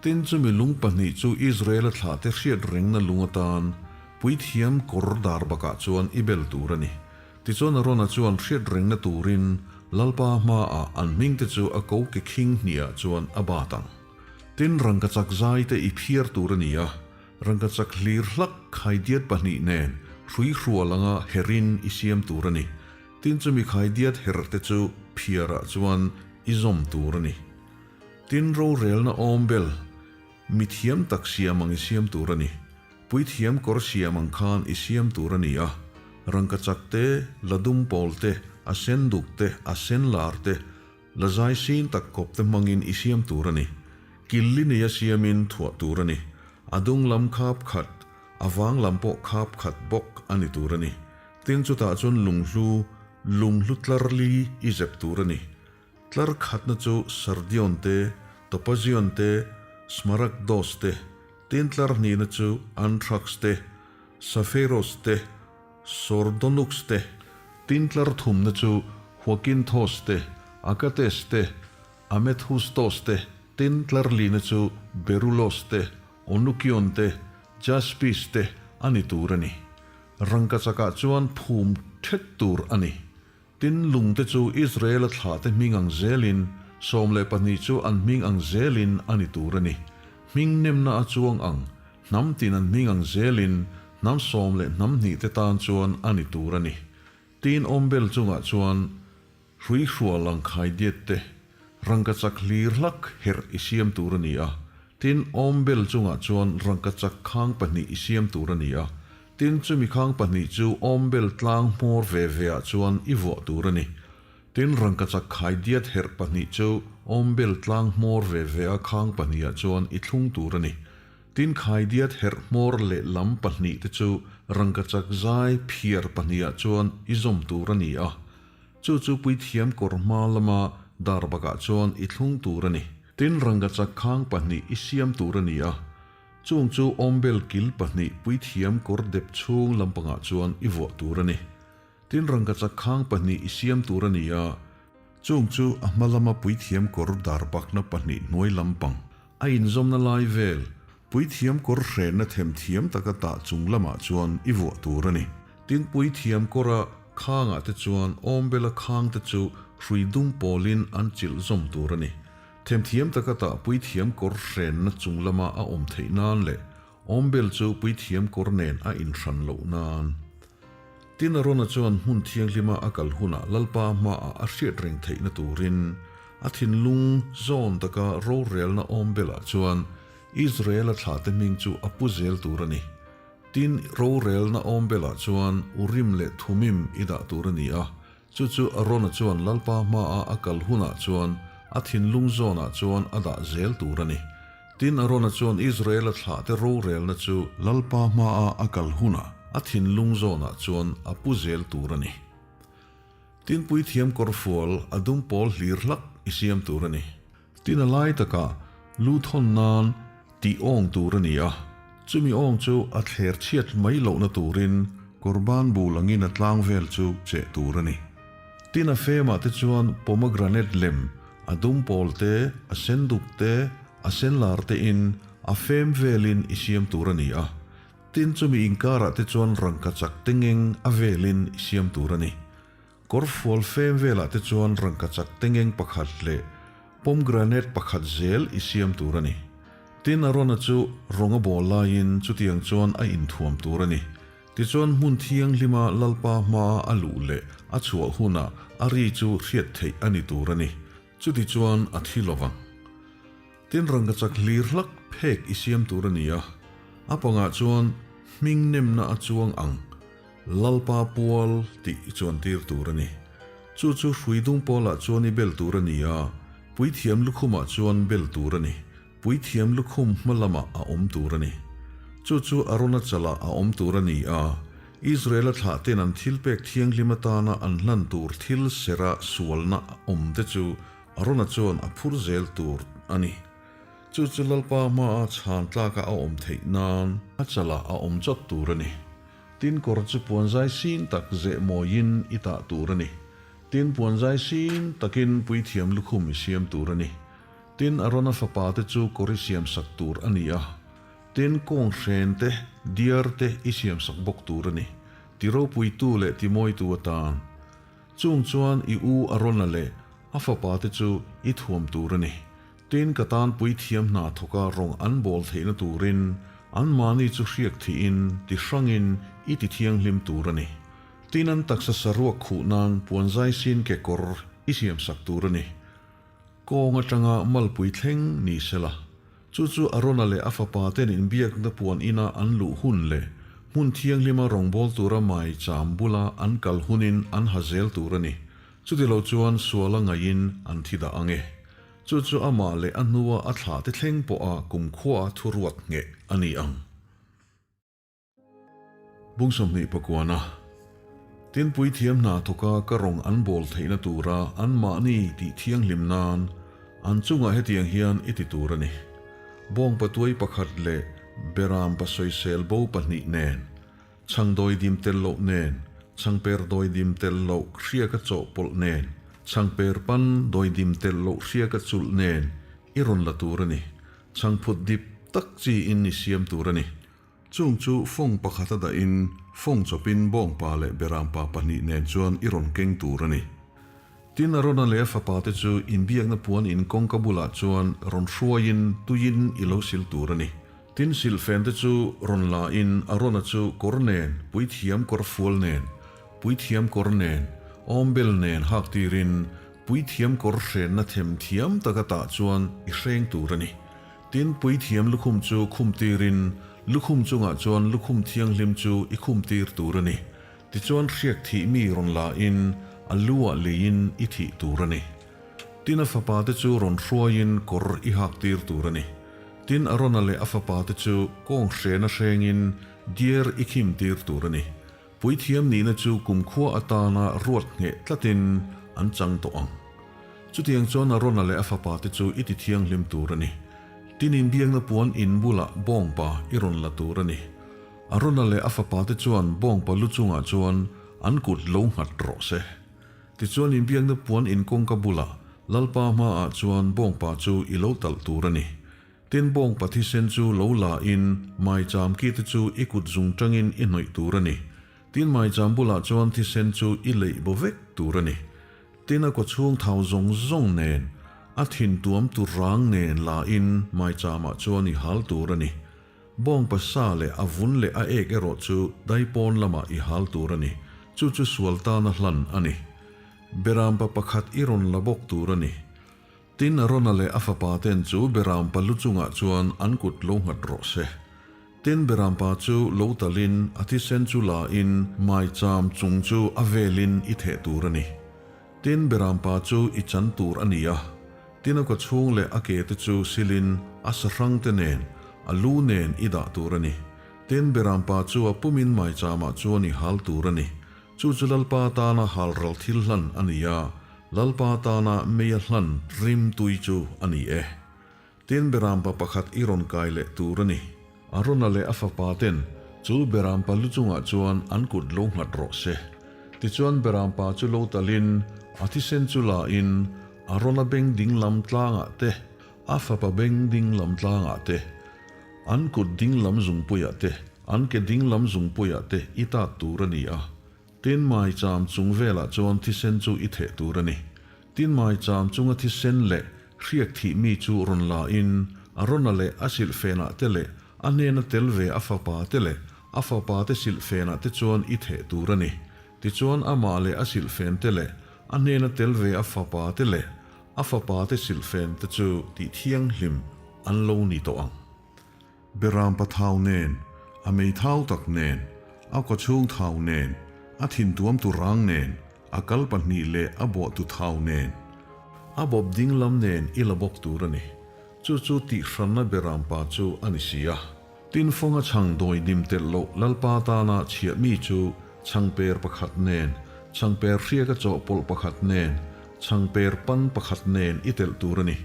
Tin, chumi lung pahnih chu Israela thlahte hriat rengna lung atan puithiam kawr dar bakah chuan i bel tur a ni. Tichuan Arona chuan hriat rengna turin Lalpa hmaah an hmingte chu a ko ke khing hniah chuan a bat ang. Tin, rangkachak zaite i phiar tur a ni a, rangkachak hlir hlak khaidiat pahnih nen hrui hrual anga herin i siam tur a ni. Tin chumi khaidiat her te chu phiarah chuan i zawm tur a ni. Tin rorelna awm bel, mi thiam tak siam ang i siam tur a ni. Puithiam kawr siam ang khan i siam tur a ni a, rangkachak te, la dum pawl te, a sen duk te, a sen lar te, la zai sin tak kawp te hmangin i siam tur a ni. Killi neia siamin thuah tur a ni. A dung lam khap khat, a vang lam pawh khap khat bawk a ni tur a ni. Tin chutah chuan lunghlu, lunghlu tlar li i zep tur a ni. Tlar khatna chu Sardion te, Topazion te, Smaragdos te, tin tlar hnihna chu Anthrax te, Sappheiros te, Sordonux te, tin tlar thumna chu. Huakinthos te, Agates te, Amethustos te, tin tlar lina chu Berulos te, Onukion te, Jaspis te a ni tur a ni. Rangkachakah chuan phum thet tur a ni. Tin, lungte chu Israela thlahte hming ang zelin, 12 chu an hming ang zelin a ni tur a ni. Hming nemna a chuang ang, hnam tin an hming ang zelin, hnam sawm leh hnam hnihte tan chuan a ni tur a ni. Tin, awmbel chungah chuan hrui hrual ang khaidiat te, rangkachak hlir hlak herh i siam tur a ni a. Tin, awmbel chungah chuan rangkachak khang pahnih i siam tur a ni a. Tin, chumi khang pahnih chu awmbel tlang hmawr ve ve ah chuan i vuah tur a ni. Tin, rangkachak khaidiat herh pahnih chu awmbel tlang hmawr ve ve a khang pahnih ah chuan i thlung tur a ni. Tin, khaidiat herh hmawr leh lam pahnih te chu rangkachak zai phiar pahnih ah chuan i zawm tur a ni a. Chu chu puithiam kawr hma lama dar bakah chuan i thlung tur a ni. Tin, rangkachak khang pahnih i siam tur a ni a. Chung chu awmbel kil pahnih puithiam kawr dep chhung lampangah chuan i vuah tur a ni. Tin, rangkachak khang pahnih i siam tur a ni a. Chung chu a hma lama puithiam kawr dar bakna pahnih hnuai lampang a inzawmna lai vel, puithiam kawr hrenna themthiam taka tah chung lamah chuan i vuah tur a ni. Tin, puithiam kawra khangah te chuan awmbela khang te chu hrui dum pawlin an chilh zawm tur a ni. Themthiam taka tah puithiam kawr hrenna chung lama a awm theih nan leh awmbel chu puithiam kawr nen a inhran loh nan. Tin, Arona chuan hmun thianghlima a kal hunah Lalpa hmaah a hriat reng theihna turin a thinlung zawn taka rorelna awmbelah chuan Israela thlahte hming chu a pu zel tur a ni. Tin, rorelna awmbelah chuan Urim leh Thumim i dah tur a ni a, chu chu Arona chuan Lalpa hmaah a kal hunah chuan a thinlung zawnah chuan a dah zel tur a ni. Tin, Arona chuan Israela thlahte rorelna chu Lalpa hmaah a kal hunah a thinlung zawnah chuan a pu zel tur a ni. Tin, puithiam kawrfual a dum pawl hlir hlak i siam tur a ni. Tin, a lai takah lu thawn nan tih awng tur a ni a, chumi awng chu a thler chhiat mai lohna turin kawrban bul angin a tlang vel chu cheh tur a ni. Tin, a femah te chuan pomegranate lem A dum pawl te, a sen duk te, a sen lar te in a fem velin i siam tur a ni a. Tin chumi inkarah te chuan rangkachak te ngeng a velin i siam tur a ni. Kawrfual fem velah te chuan rangkachak te ngeng pakhat leh pomegranate pakhat zel i siam tur a ni. Tin Arona chu rawng a bawl laiin chutiang chuan a inthuam tur a ni. Tichuan hmun thianghlima Lalpa hmaa a luh leh a chhuah hunah a ri chu hriat theih a ni tur a ni. Chutichuan a thi lo vang. Tin rangkachak hlir hlak phek i siam tur a ni a, a pangah chuan hming nemna a chuang ang Lalpa pual tih i chuantir tur a ni. Chu chu hrui dung pawlah chuan i bel tur a ni a, puithiam lukhumah chuan bel tur a ni. Puithiam lukhum hma lamah a awm tur a ni. Chu chu Arona chalah a awm tur a ni a, Israela thlahten an thilpek thianghlim atana an hlan tur thil serh a sualna awm te chu Arona chuan a phur zel tur a ni. Chu chu Lalpa hmaa chhan tlaka a awm theih nan a chalah a awm chawt tur a ni. Tin kawr chu puanzai sin tak zeh mawiin i tah tur a ni. Tin puanzai sin takin puithiam lukhum i siam tur a ni. Tin, Arona fapa te chu kawr i siamsak tur a ni a, tin, kawnghren te, diar te i siamsak bawk tur a ni, ti ropuitu leh ti mawitu atan. Chung chuan i u Arona leh a fapa te chu i thuam tur a ni. Tin, ka tan puithiam hna thawka rawng an bawl theihna turin anmahni chu hriak thihin, ti hrangin i ti thianghlim tur a ni. Tin, an taksa saruak khuh nan puanzai sin kekawr i siamsak tur a ni. Kawng atanga malpui thleng ni sela, chu chu Arona leh a fapa ten inbiakna puan ina an luh hun leh hmun thianghlima rawngbâwl tura mai cham bula an kal hunin an ha zel tur a ni. Chutilo chuan suala ngaihin an thi dah ang e. Chu chu amah leh a hnua a thlahte thleng pawha kumkhua thuruat ngheh a ni ang. Bung 20 pakuana Tin puithiam hna thawka ka rawng an bawl theihna tura anmahni tih thianghlim nan an chungah hetiang hian i ti tur a ni. Bawng patuai pakhat leh beram pasawisel bo pahnih nen, chhang dawidim tel loh nen, chhangper dawidim tel loh hriaka chawhpawlh nen. Chhangper pan dawidim telh loh hriaka chulh nen i rawn la tur a ni. Chhangphut dip tak chi in i siam tur a ni. Chung chu fawng pakhata dahin fawng chawpin bawngpa leh berampa pahnih nen chuan i rawn keng tur a ni. Tin, Arona leh a fapate chu inbiakna puan in kawngka bulah chuan rawn hruaiin tuiin i lo sil tur a ni. Tin, silhfente chu rawn lain Arona chu kawr nen, puithiam kawr fual nen, puithiam kawr nen, awmbel nen hak tirin puithiam kawr hrenna them thiam taka tah chuan i hreng tur a ni. Tin, puithiam lukhum chu khum tirin lukhum chungah chuan lukhum thianghlim chu i khum tir tur a ni. Tichuan hriak thih mi rawn la in a lu ah leiin i thih tur a ni. Tin a fapa te chu rawn hruaiin kawr i hak tir tur a ni. Tin Arona leh a fapa te chu kawng hrena hrengin diar i khim tir tur a ni. Puithiam nihna chu kumkhua atana ruat ngheh tlatin an chang tawh ang. Chutiang chuan Arona leh a fapa te chu i ti thianghlim tur a ni. Tin inbiakna puan in bulah bawngpa i rawn la tur a ni. Arona leh a fapate chuan bawngpa lu chungah chuan an kut lo nghat rawh se. Tichuan inbiakna puan in kawngka bulah Lalpa hmaah chuan bawngpa chu i lo talh tur a ni. Tin bawngpa thisen chu lo la in maicham kite chu i kut zung tangin i hnawih tur a ni. Tin maicham bulah chuan thisen chu i leih bo vek tur a ni. Tin a kawchhung thau zawng zawng nen, a thin tuam tur rang nen la in maichamah chuan i hal tur a ni. Bawngpa sa leh a vun leh a ek erawh chu daipawn lamah i hal tur a ni. Chu chu sual tana hlan a ni. Berampa pakhat i rawn la bawk tur a ni. Tin Arona leh a fapa ten chu berampa lu chungah chuan an kut lo nghat rawh se. Tin berampa chu lo talin a thisen chu la in maicham chung chu a velin i theh tur a ni. Tin berampa chu i chan tur a ni a. Tin a kaw chhung leh a ke te chu silin a sahrang te nen, a lu nen i dah tur a ni. Tin, Berampa chu a pumin maichamah chuan i hal tur a ni. Chu chu Lalpa tana halral thil hlan a ni a, Lalpa tana meia hlan rim tui chu a ni e. Tin, Berampa pakhat i rawn kai leh tur a ni. Arona leh a fapa ten chu Berampa lu chungah chuan an kut lo nghat rawh se. Tichuan Berampa chu lo talin a thisen chu la in Arona beng ding lam tlangah te, a fapa beng ding lam tlangah te, an kut ding lam zungpuiah te, an ke ding lam zungpuiah te i tat tur a ni a. Tin maicham chung velah chuan thisen chu i theh tur a ni. Tin maicham chunga thisen leh hriak thih mi chu rawn la in, Arona leh a silhfenah te leh a hnena tel ve a fapa te leh a fapa te silhfenah te chuan i theh tur a ni. Tichuan amah leh a silhfen te leh a hnena tel ve a fapa te leh a fapa te silhfen te chu tih thianghlim an lo ni tawh ang. Berampa thau nen, a mei thau tak nen, a kawchhung thau nen, a thintuam tu rang nen, a kal pahnih leh a bawh tu thau nen, a bawp ding lam nen i la bawk tur a ni. Chu chu tihhranna Berampa chu a ni si a. Tin fawnga chhang dawi dim telh loh Lalpa tana chhiah mi chu chhangper pakhat nen, chhangper hriaka chawhpawlh pakhat nen, chhangper pan pakhat nen i telh tur a ni.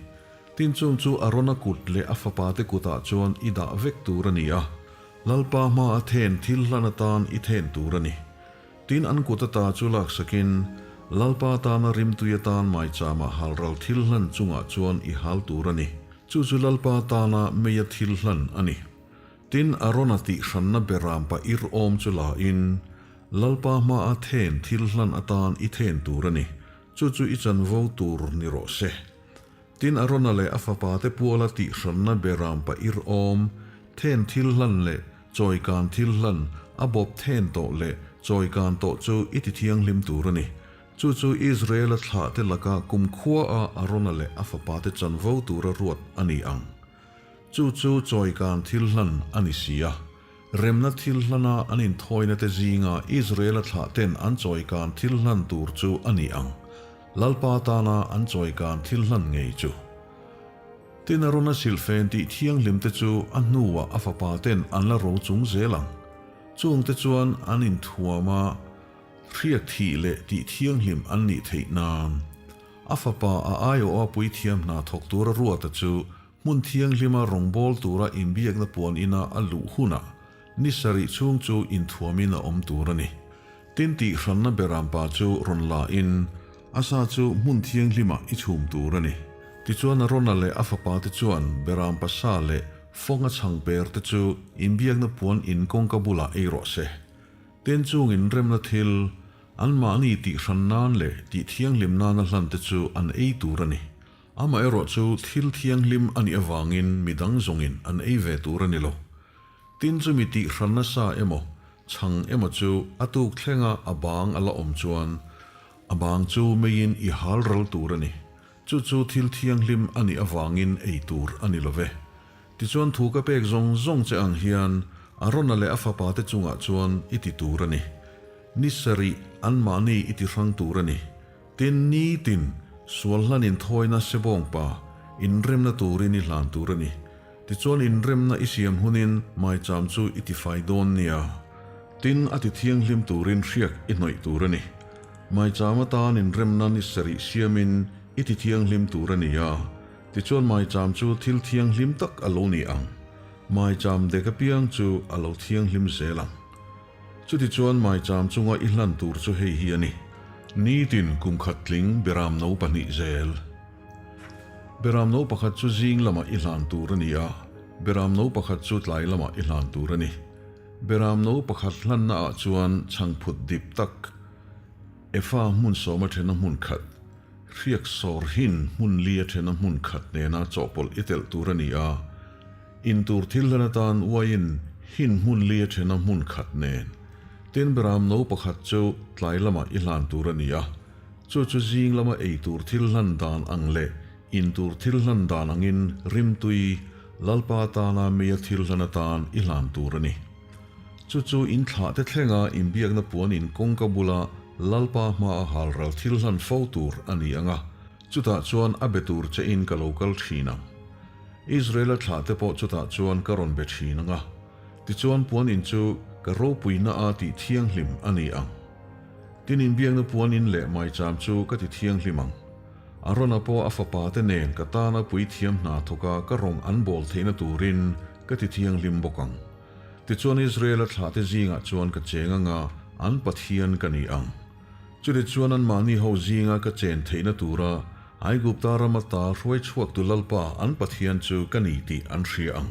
Tin chung chu Arona kut leh a fapate kutah chuan i dah vek tur a ni a, Lalpa hma a then thil hlan atan i then tur a ni. Tin an kut ata chu laksakin Lalpa tana rimtui atan maichama halral thil hlan chungah chuan i hal tur a ni. Chu chu Lalpa tana meia thil hlan a ni. Tin Arona tihhranna berampa ir awm chu la in Lalpa hma a then thil hlan atan i then tur a ni. Chu chu i chanvo tur ni rawh se. Tin Arona leh a fapate puala tihhranna berampa ir awm, then thil hlan leh chawikan thil hlan, a bawp then tawh leh chawikan tawh chu i ti thianghlim tur a ni. Chu chu Israela thlahte laka kumkhuaa Arona leh a fapate chanvo tura ruat a ni ang. Chu chu chawikan thil hlan a ni si a. Remna thil hlana an inthawina te zinga Israela thlahten an chawikan thil hlan tur chu a ni ang. Lalpa tana an chawikan thil hlan ngei chu. Tin Arona silhfen tih thianghlim te chu a hnuah a fapa ten an la ro chung zel ang. Chung te chuan an inthuam a, hriak thih leh tih thianghlim an nih theih nan. A fapa a aiawha puithiam hna thawk tura ruata chu Hmun thianghlima rawngbâwl tura inbiakna puan ina a luh hunah ni sarih chhung chu inthuamin a awm tur a ni. Tin tihhranna berampa chu rawn la in, A sa chu hmun thianghlimah i chhum tur a ni. Tichuan Arona leh a fapate chuan Berampa sa leh fawnga chhangper te chu inbiakna puan in kawngka bulah ei rawh se. Tin chung inremna thil, anmahni tihhran nan leh tihthianghlim nana hlan te chu an ei tur a ni. Amaherawh chu thil thianghlim a nih avangin midang zawngin an ei ve tur a ni lo. Tin chumi tih hran nasa emaw, chhang emaw chu a tuk thlenga a bang a la awm chuan a bang chu meiin i hal ral tur a ni. Chu chu thil thianghlim a nih avangin ei tur a ni lo ve. Tichuan thu ka pek zawng zawng che ang hian Arona leh a fapa te chungah chuan i ti tur a ni. Ni sarih anmahni i ti hrang tur a ni. Tin, nitin sual hlan inthawina sebawngpa inremna turin i hlan tur a ni. Tichuan inremna i siam hunin maicham chu i tifai dawn nia. Tin, a ti thianghlim turin hriak i hnawih tur a ni. Maicham atan inremna ni sarih siamin i ti thianghlim tur a ni a, tichuan maicham chu thil thianghlim tak a lo ni ang. Maicham dek apiang chu a lo thianghlim zel ang. Chutichuan maicham chunga i hlan tur chu hei hi a ni, Nitin kum khat tling beram no pahnih zel. Beram no pakhat chu zing lamah i hlan tur a ni a, beram no pakhat chu tlai lamah i hlan tur a ni. Beram no pakhat hlanna ah chuan chhangphut dip tak, efa hmun sawma thena hmun khat, hriak sawr hin hmun li a thena hmun khat nena chawhpawlh i telh tur a ni a, In tur thil hlan atan uaiin hin hmun li a then a hmun khat nen. Tin Beram no pakhat chu tlai lamah i hlan tur a ni a, chu chu zing lama ei tur thil hlan dan ang leh in tur thil hlan dan angin rimtui Lalpa atana meia thil hlan atan i hlan tur a ni. Chu chu in thlah te thlenga inbiakna puan in kawngka bula Lalpa hmaa halral thil hlan fo tur a ni ang a, chutah chuan a be tur che in ka lo kal thin ang. Israela thlahte pawh chutah chuan ka rawn be thin ang a, tichuan puan in chu ka ropuina a tih thianghlim a ni ang. Tin inbiakna puan in leh maicham chu ka ti thianghlim ang. Arona pawh a fapate nen ka tana puithiam hna thawka ka rawng an bawl theihna turin ka ti thianghlim bawk ang. Tichuan Israela thlahte zingah chuan ka cheng ang a, an Pathian ka ni ang. Chutichuan anmahni ho zinga ka chen theihna tura Aigupta ram ata hruai chhuaktu Lalpa an Pathian chu ka ni tih an hria ang.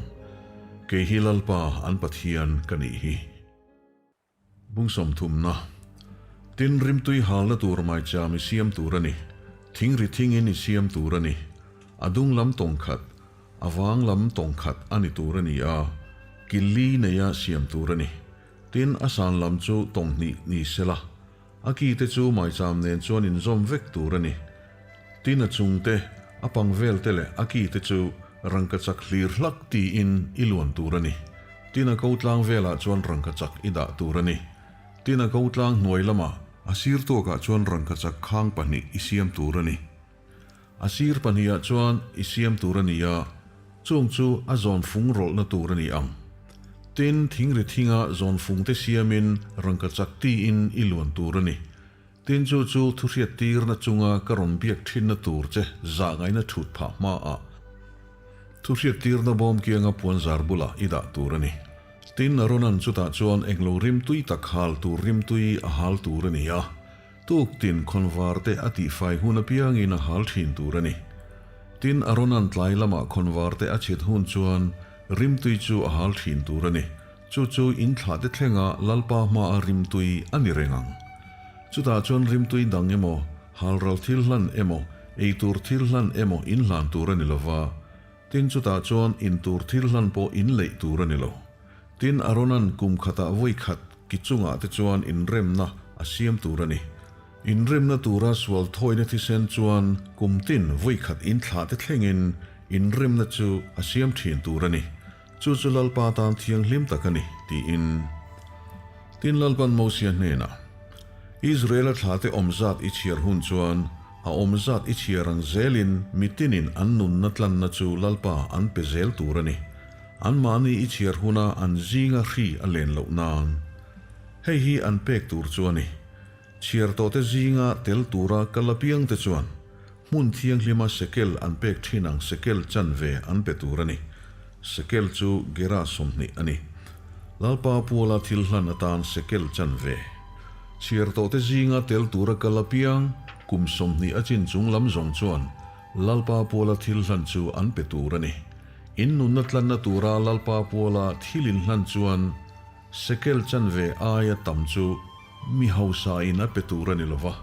Kei hi Lalpa an Pathian ka nih hi. Bung sawmthumna, Tin rimtui halna tur maicham i siam tur a ni, thingri thingin i siam tur a ni, a dung lam tawng khat, a vang lam tawng khat a ni tur a ni a, kil li neia siam tur a ni. Tin, a san lam chu tawng hnih ni sela, a ki te chu maicham nen chuan inzawm vek tur a ni. Tin, a chung te, a pang vel te leh a ki te chu rangkachak hlir hlak tiin i luan tur a ni. Tin, a ko tlang velah chuan rangkachak i dah tur a ni. Tin, a ko tlang hnuai lamah a sir tuakah chuan rangkachak khang pahnih i siam tur a ni. A sir pahnihah chuan i siam tur a ni a, chung chu a zawn fung rawlhna tur a ni ang. Tin, thingri thinga zawn fungte siamin rangkachak tiin i luan tur a ni. Tin, chu chu thuhriattirna chunga ka rawn biak thinna tur che zahngaihna thut phah hmaah thuhriattirna bawm kianga puanzar bulah i dah tur a ni. Tin, Arona'n chutah chuan englo rimtui tak hal tur rimtui a hal tur a ni a. Tuk tin khawnvar te a tihfai hun apiangin a hal thin tur a ni. Tin, Arona'n tlai lamah khawnvar te a chhit hun chuan rimtui chu a hal thin tur a ni. Chu chu in thlah te thlenga Lalpa hmaa rimtui a ni reng ang. Chutah chuan rimtui dang emaw, halral thil hlan emaw, eitur thil hlan emaw in hlan tur a ni lova. Tin, chutah chuan intur thil hlan pawh in leih tur a ni lo. Tin, Arona'n kum khatah vawi khat ki chungah te chuan inremna a siam tur a ni. Inremna tura sual thawina thisen chuan kum tin vawi khat inthlah te thlengin inremna chu a siam thin tur a ni. Chu chu Lalpa tan thianghlim tak a ni, tiin. Tin, Lalpan Mosia hnenah, Israela thlate awm zat i chhiar hun chuan a awm zat i chhiar ang zelin mitinin an nunna tlanna chu Lalpa an pe zel tur a ni. Anmahni i chhiar huna an zinga hri a len loh nan. Hei hi an pek tur chu a ni. Chhiar tawhte zinga tel tura kal apiangte chuan hmun thianghlima sekel an pek thin ang sekel chanve an pe tur a ni. Sekel chu gera 20 a ni. Lalpa Puala thil hlan atan sekel chanve. Chhiar tawhte zinga tel tura kal apiang. kum 20 a chin chung lam zawng chuan Lalpa puala thil hlan chu an pe tur a ni. In nunna tlanna tura Lalpa puala thil in hlan chuan sekel chanve aia tam chu mi hausa in a pe tur a ni lo va,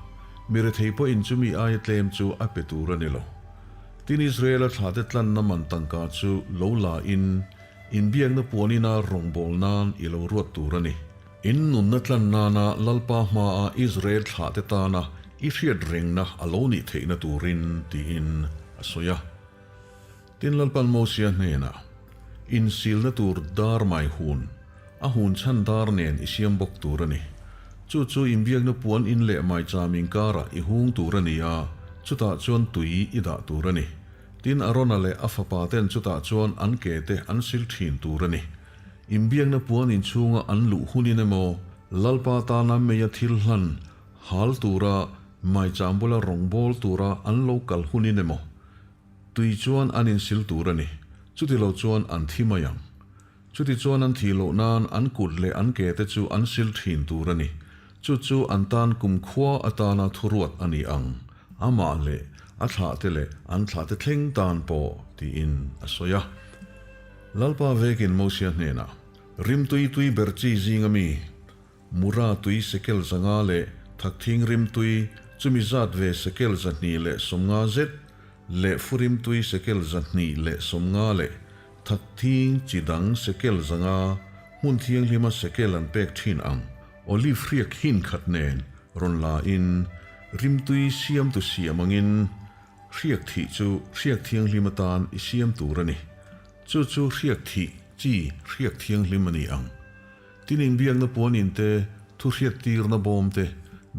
mi rethei pawhin chumi aia tlem chu a pe tur a ni lo. Tin Israela thlahte tlanna man tangka chu lo la in inbiakna puan ina rawngbâwl nân i lo ruat tur a ni. In nunna tlan nâna Lalpa hmaa Israel thlahte tâna i hriat rengna a lo nih theihna tûrin, tiin a sawi a. Tin Lalpan Mosia hnênah, Insilna tûr dâr mai hun, a hun chhan dâr nên i siam bawk tûr a ni. Chu chu inbiakna puan in leh maicham inkârah i hûng tûr a ni a, chutah chuan tui i dah tûr a ni. Tin Arona leh a fapa ten chutah chuan an ke te an sil thin tur a ni. Inbiakna puan inchhunga an luh hunin emaw, Lalpa tana meia thil hlan hal tura maicham bula rawngbâwl tura an lo kal hunin emaw, tui chuan an insil tur a ni. Chutilo chuan an thi mai ang. Chutichuan an thih loh nan an kut leh an ke te chu an sil thin tur a ni. Chu chu an tan kumkhua atana thuruat a ni ang, amah leh a thlahte leh an thlahte thleng tan pawh, tiin a sawi a. Lalpa vekin Mosia hnenah, Rimtui tui ber chi zinga mi, Mura tui sekel 500 leh Thakthing rimtui chumi zat ve sekel 250 zet leh Furimtui sekel 250 leh Thakthing chi dang sekel 500 hmun thianghlima sekel an pek thin ang Olive hriak hin khat nen rawn la in rimtui siamtu siam angin hriak thih chu hriak thianghlim atan i siam tur a ni. Chu chu hriak thih chi hriak thianghlim a ni ang. Tin inbiakna puanin te, thu hriattirna bawm te,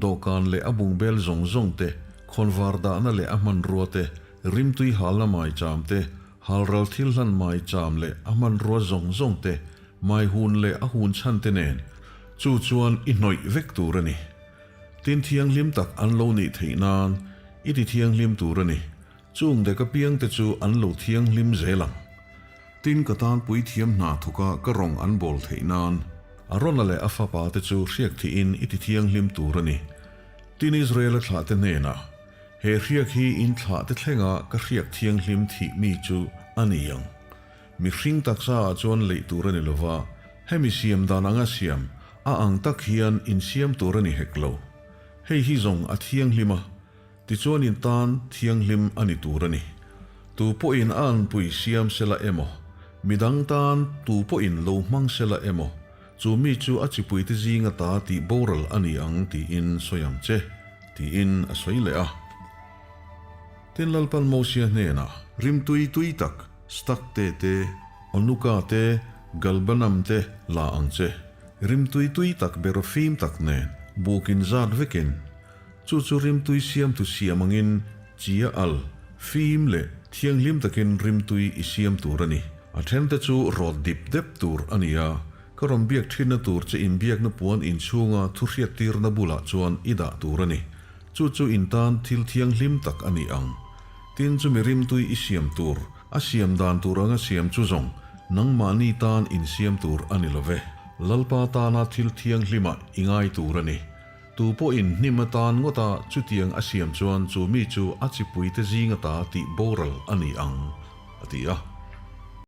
dawhkan leh a bungbel zawng zawng te, khawnvar dahna leh a hmanrua te, rimtui halna maicham te, halral thil hlan maicham leh a hmanrua zawng zawng te, maihun leh a hun chhan te nen, chu chuan i hnawih vek tur a ni. Tin thianghlim tak an lo nih theih nan i ti thianghlim tur a ni. Chung dek apiang te chu an lo thianghlim zel ang. Tin ka tan puithiam hna thawka ka rawng an bawl theih nan Arona leh a fapa te chu hriak thihin i ti thianghlim tur a ni. Tin Israela thlahte hnenah, He hriak hi in thlahte thlenga ka hriak thianghlim thih mi chu a ni ang. Mihring taksa ah chuan leih tur a ni lova, hemi siam dan anga siam a ang tak hian insiam tur a ni hek lo. Hei hi zawng a thianghlim a. Tichuan in tan thianghlim a ni tur a ni. Tu pawhin a anpui siam sela emaw, midang tan tu pawhin lo hmang sela emaw, chu mi chu a chipuite zinga ta tih boral a ni ang tiin sawi ang che, tiin a sawi leh a. Tin Lalpan Mosia hnenah, Rimtui tui tak, Stakte te, Onuka te, Galbanam te la ang che, rimtui tui tak ber fim tak nen, bukin zat vekin, Chu chu rimtui siamtu siam angin chia al, fim leh thianghlim takin rimtui i siam tur a ni. A thente chu rawt dip dep tur a ni a, ka rawn biak thinna tur che inbiakna puan inchhunga thu hriattirna bulah chuan i dah tur a ni. Chu chu in tan thil thianghlim tak a ni ang. Tin chumi rimtui i siam tur, a siam dan tur anga siam chu zawng nangmahni tan insiam tur a ni lo ve. Lalpa tana thil thianghlimah i ngai tur a ni. Tu pawhin hnim atan ngawta chutiang a siam chuan chu mi chu a chipuite zing ata tih boral a ni ang, a ti a.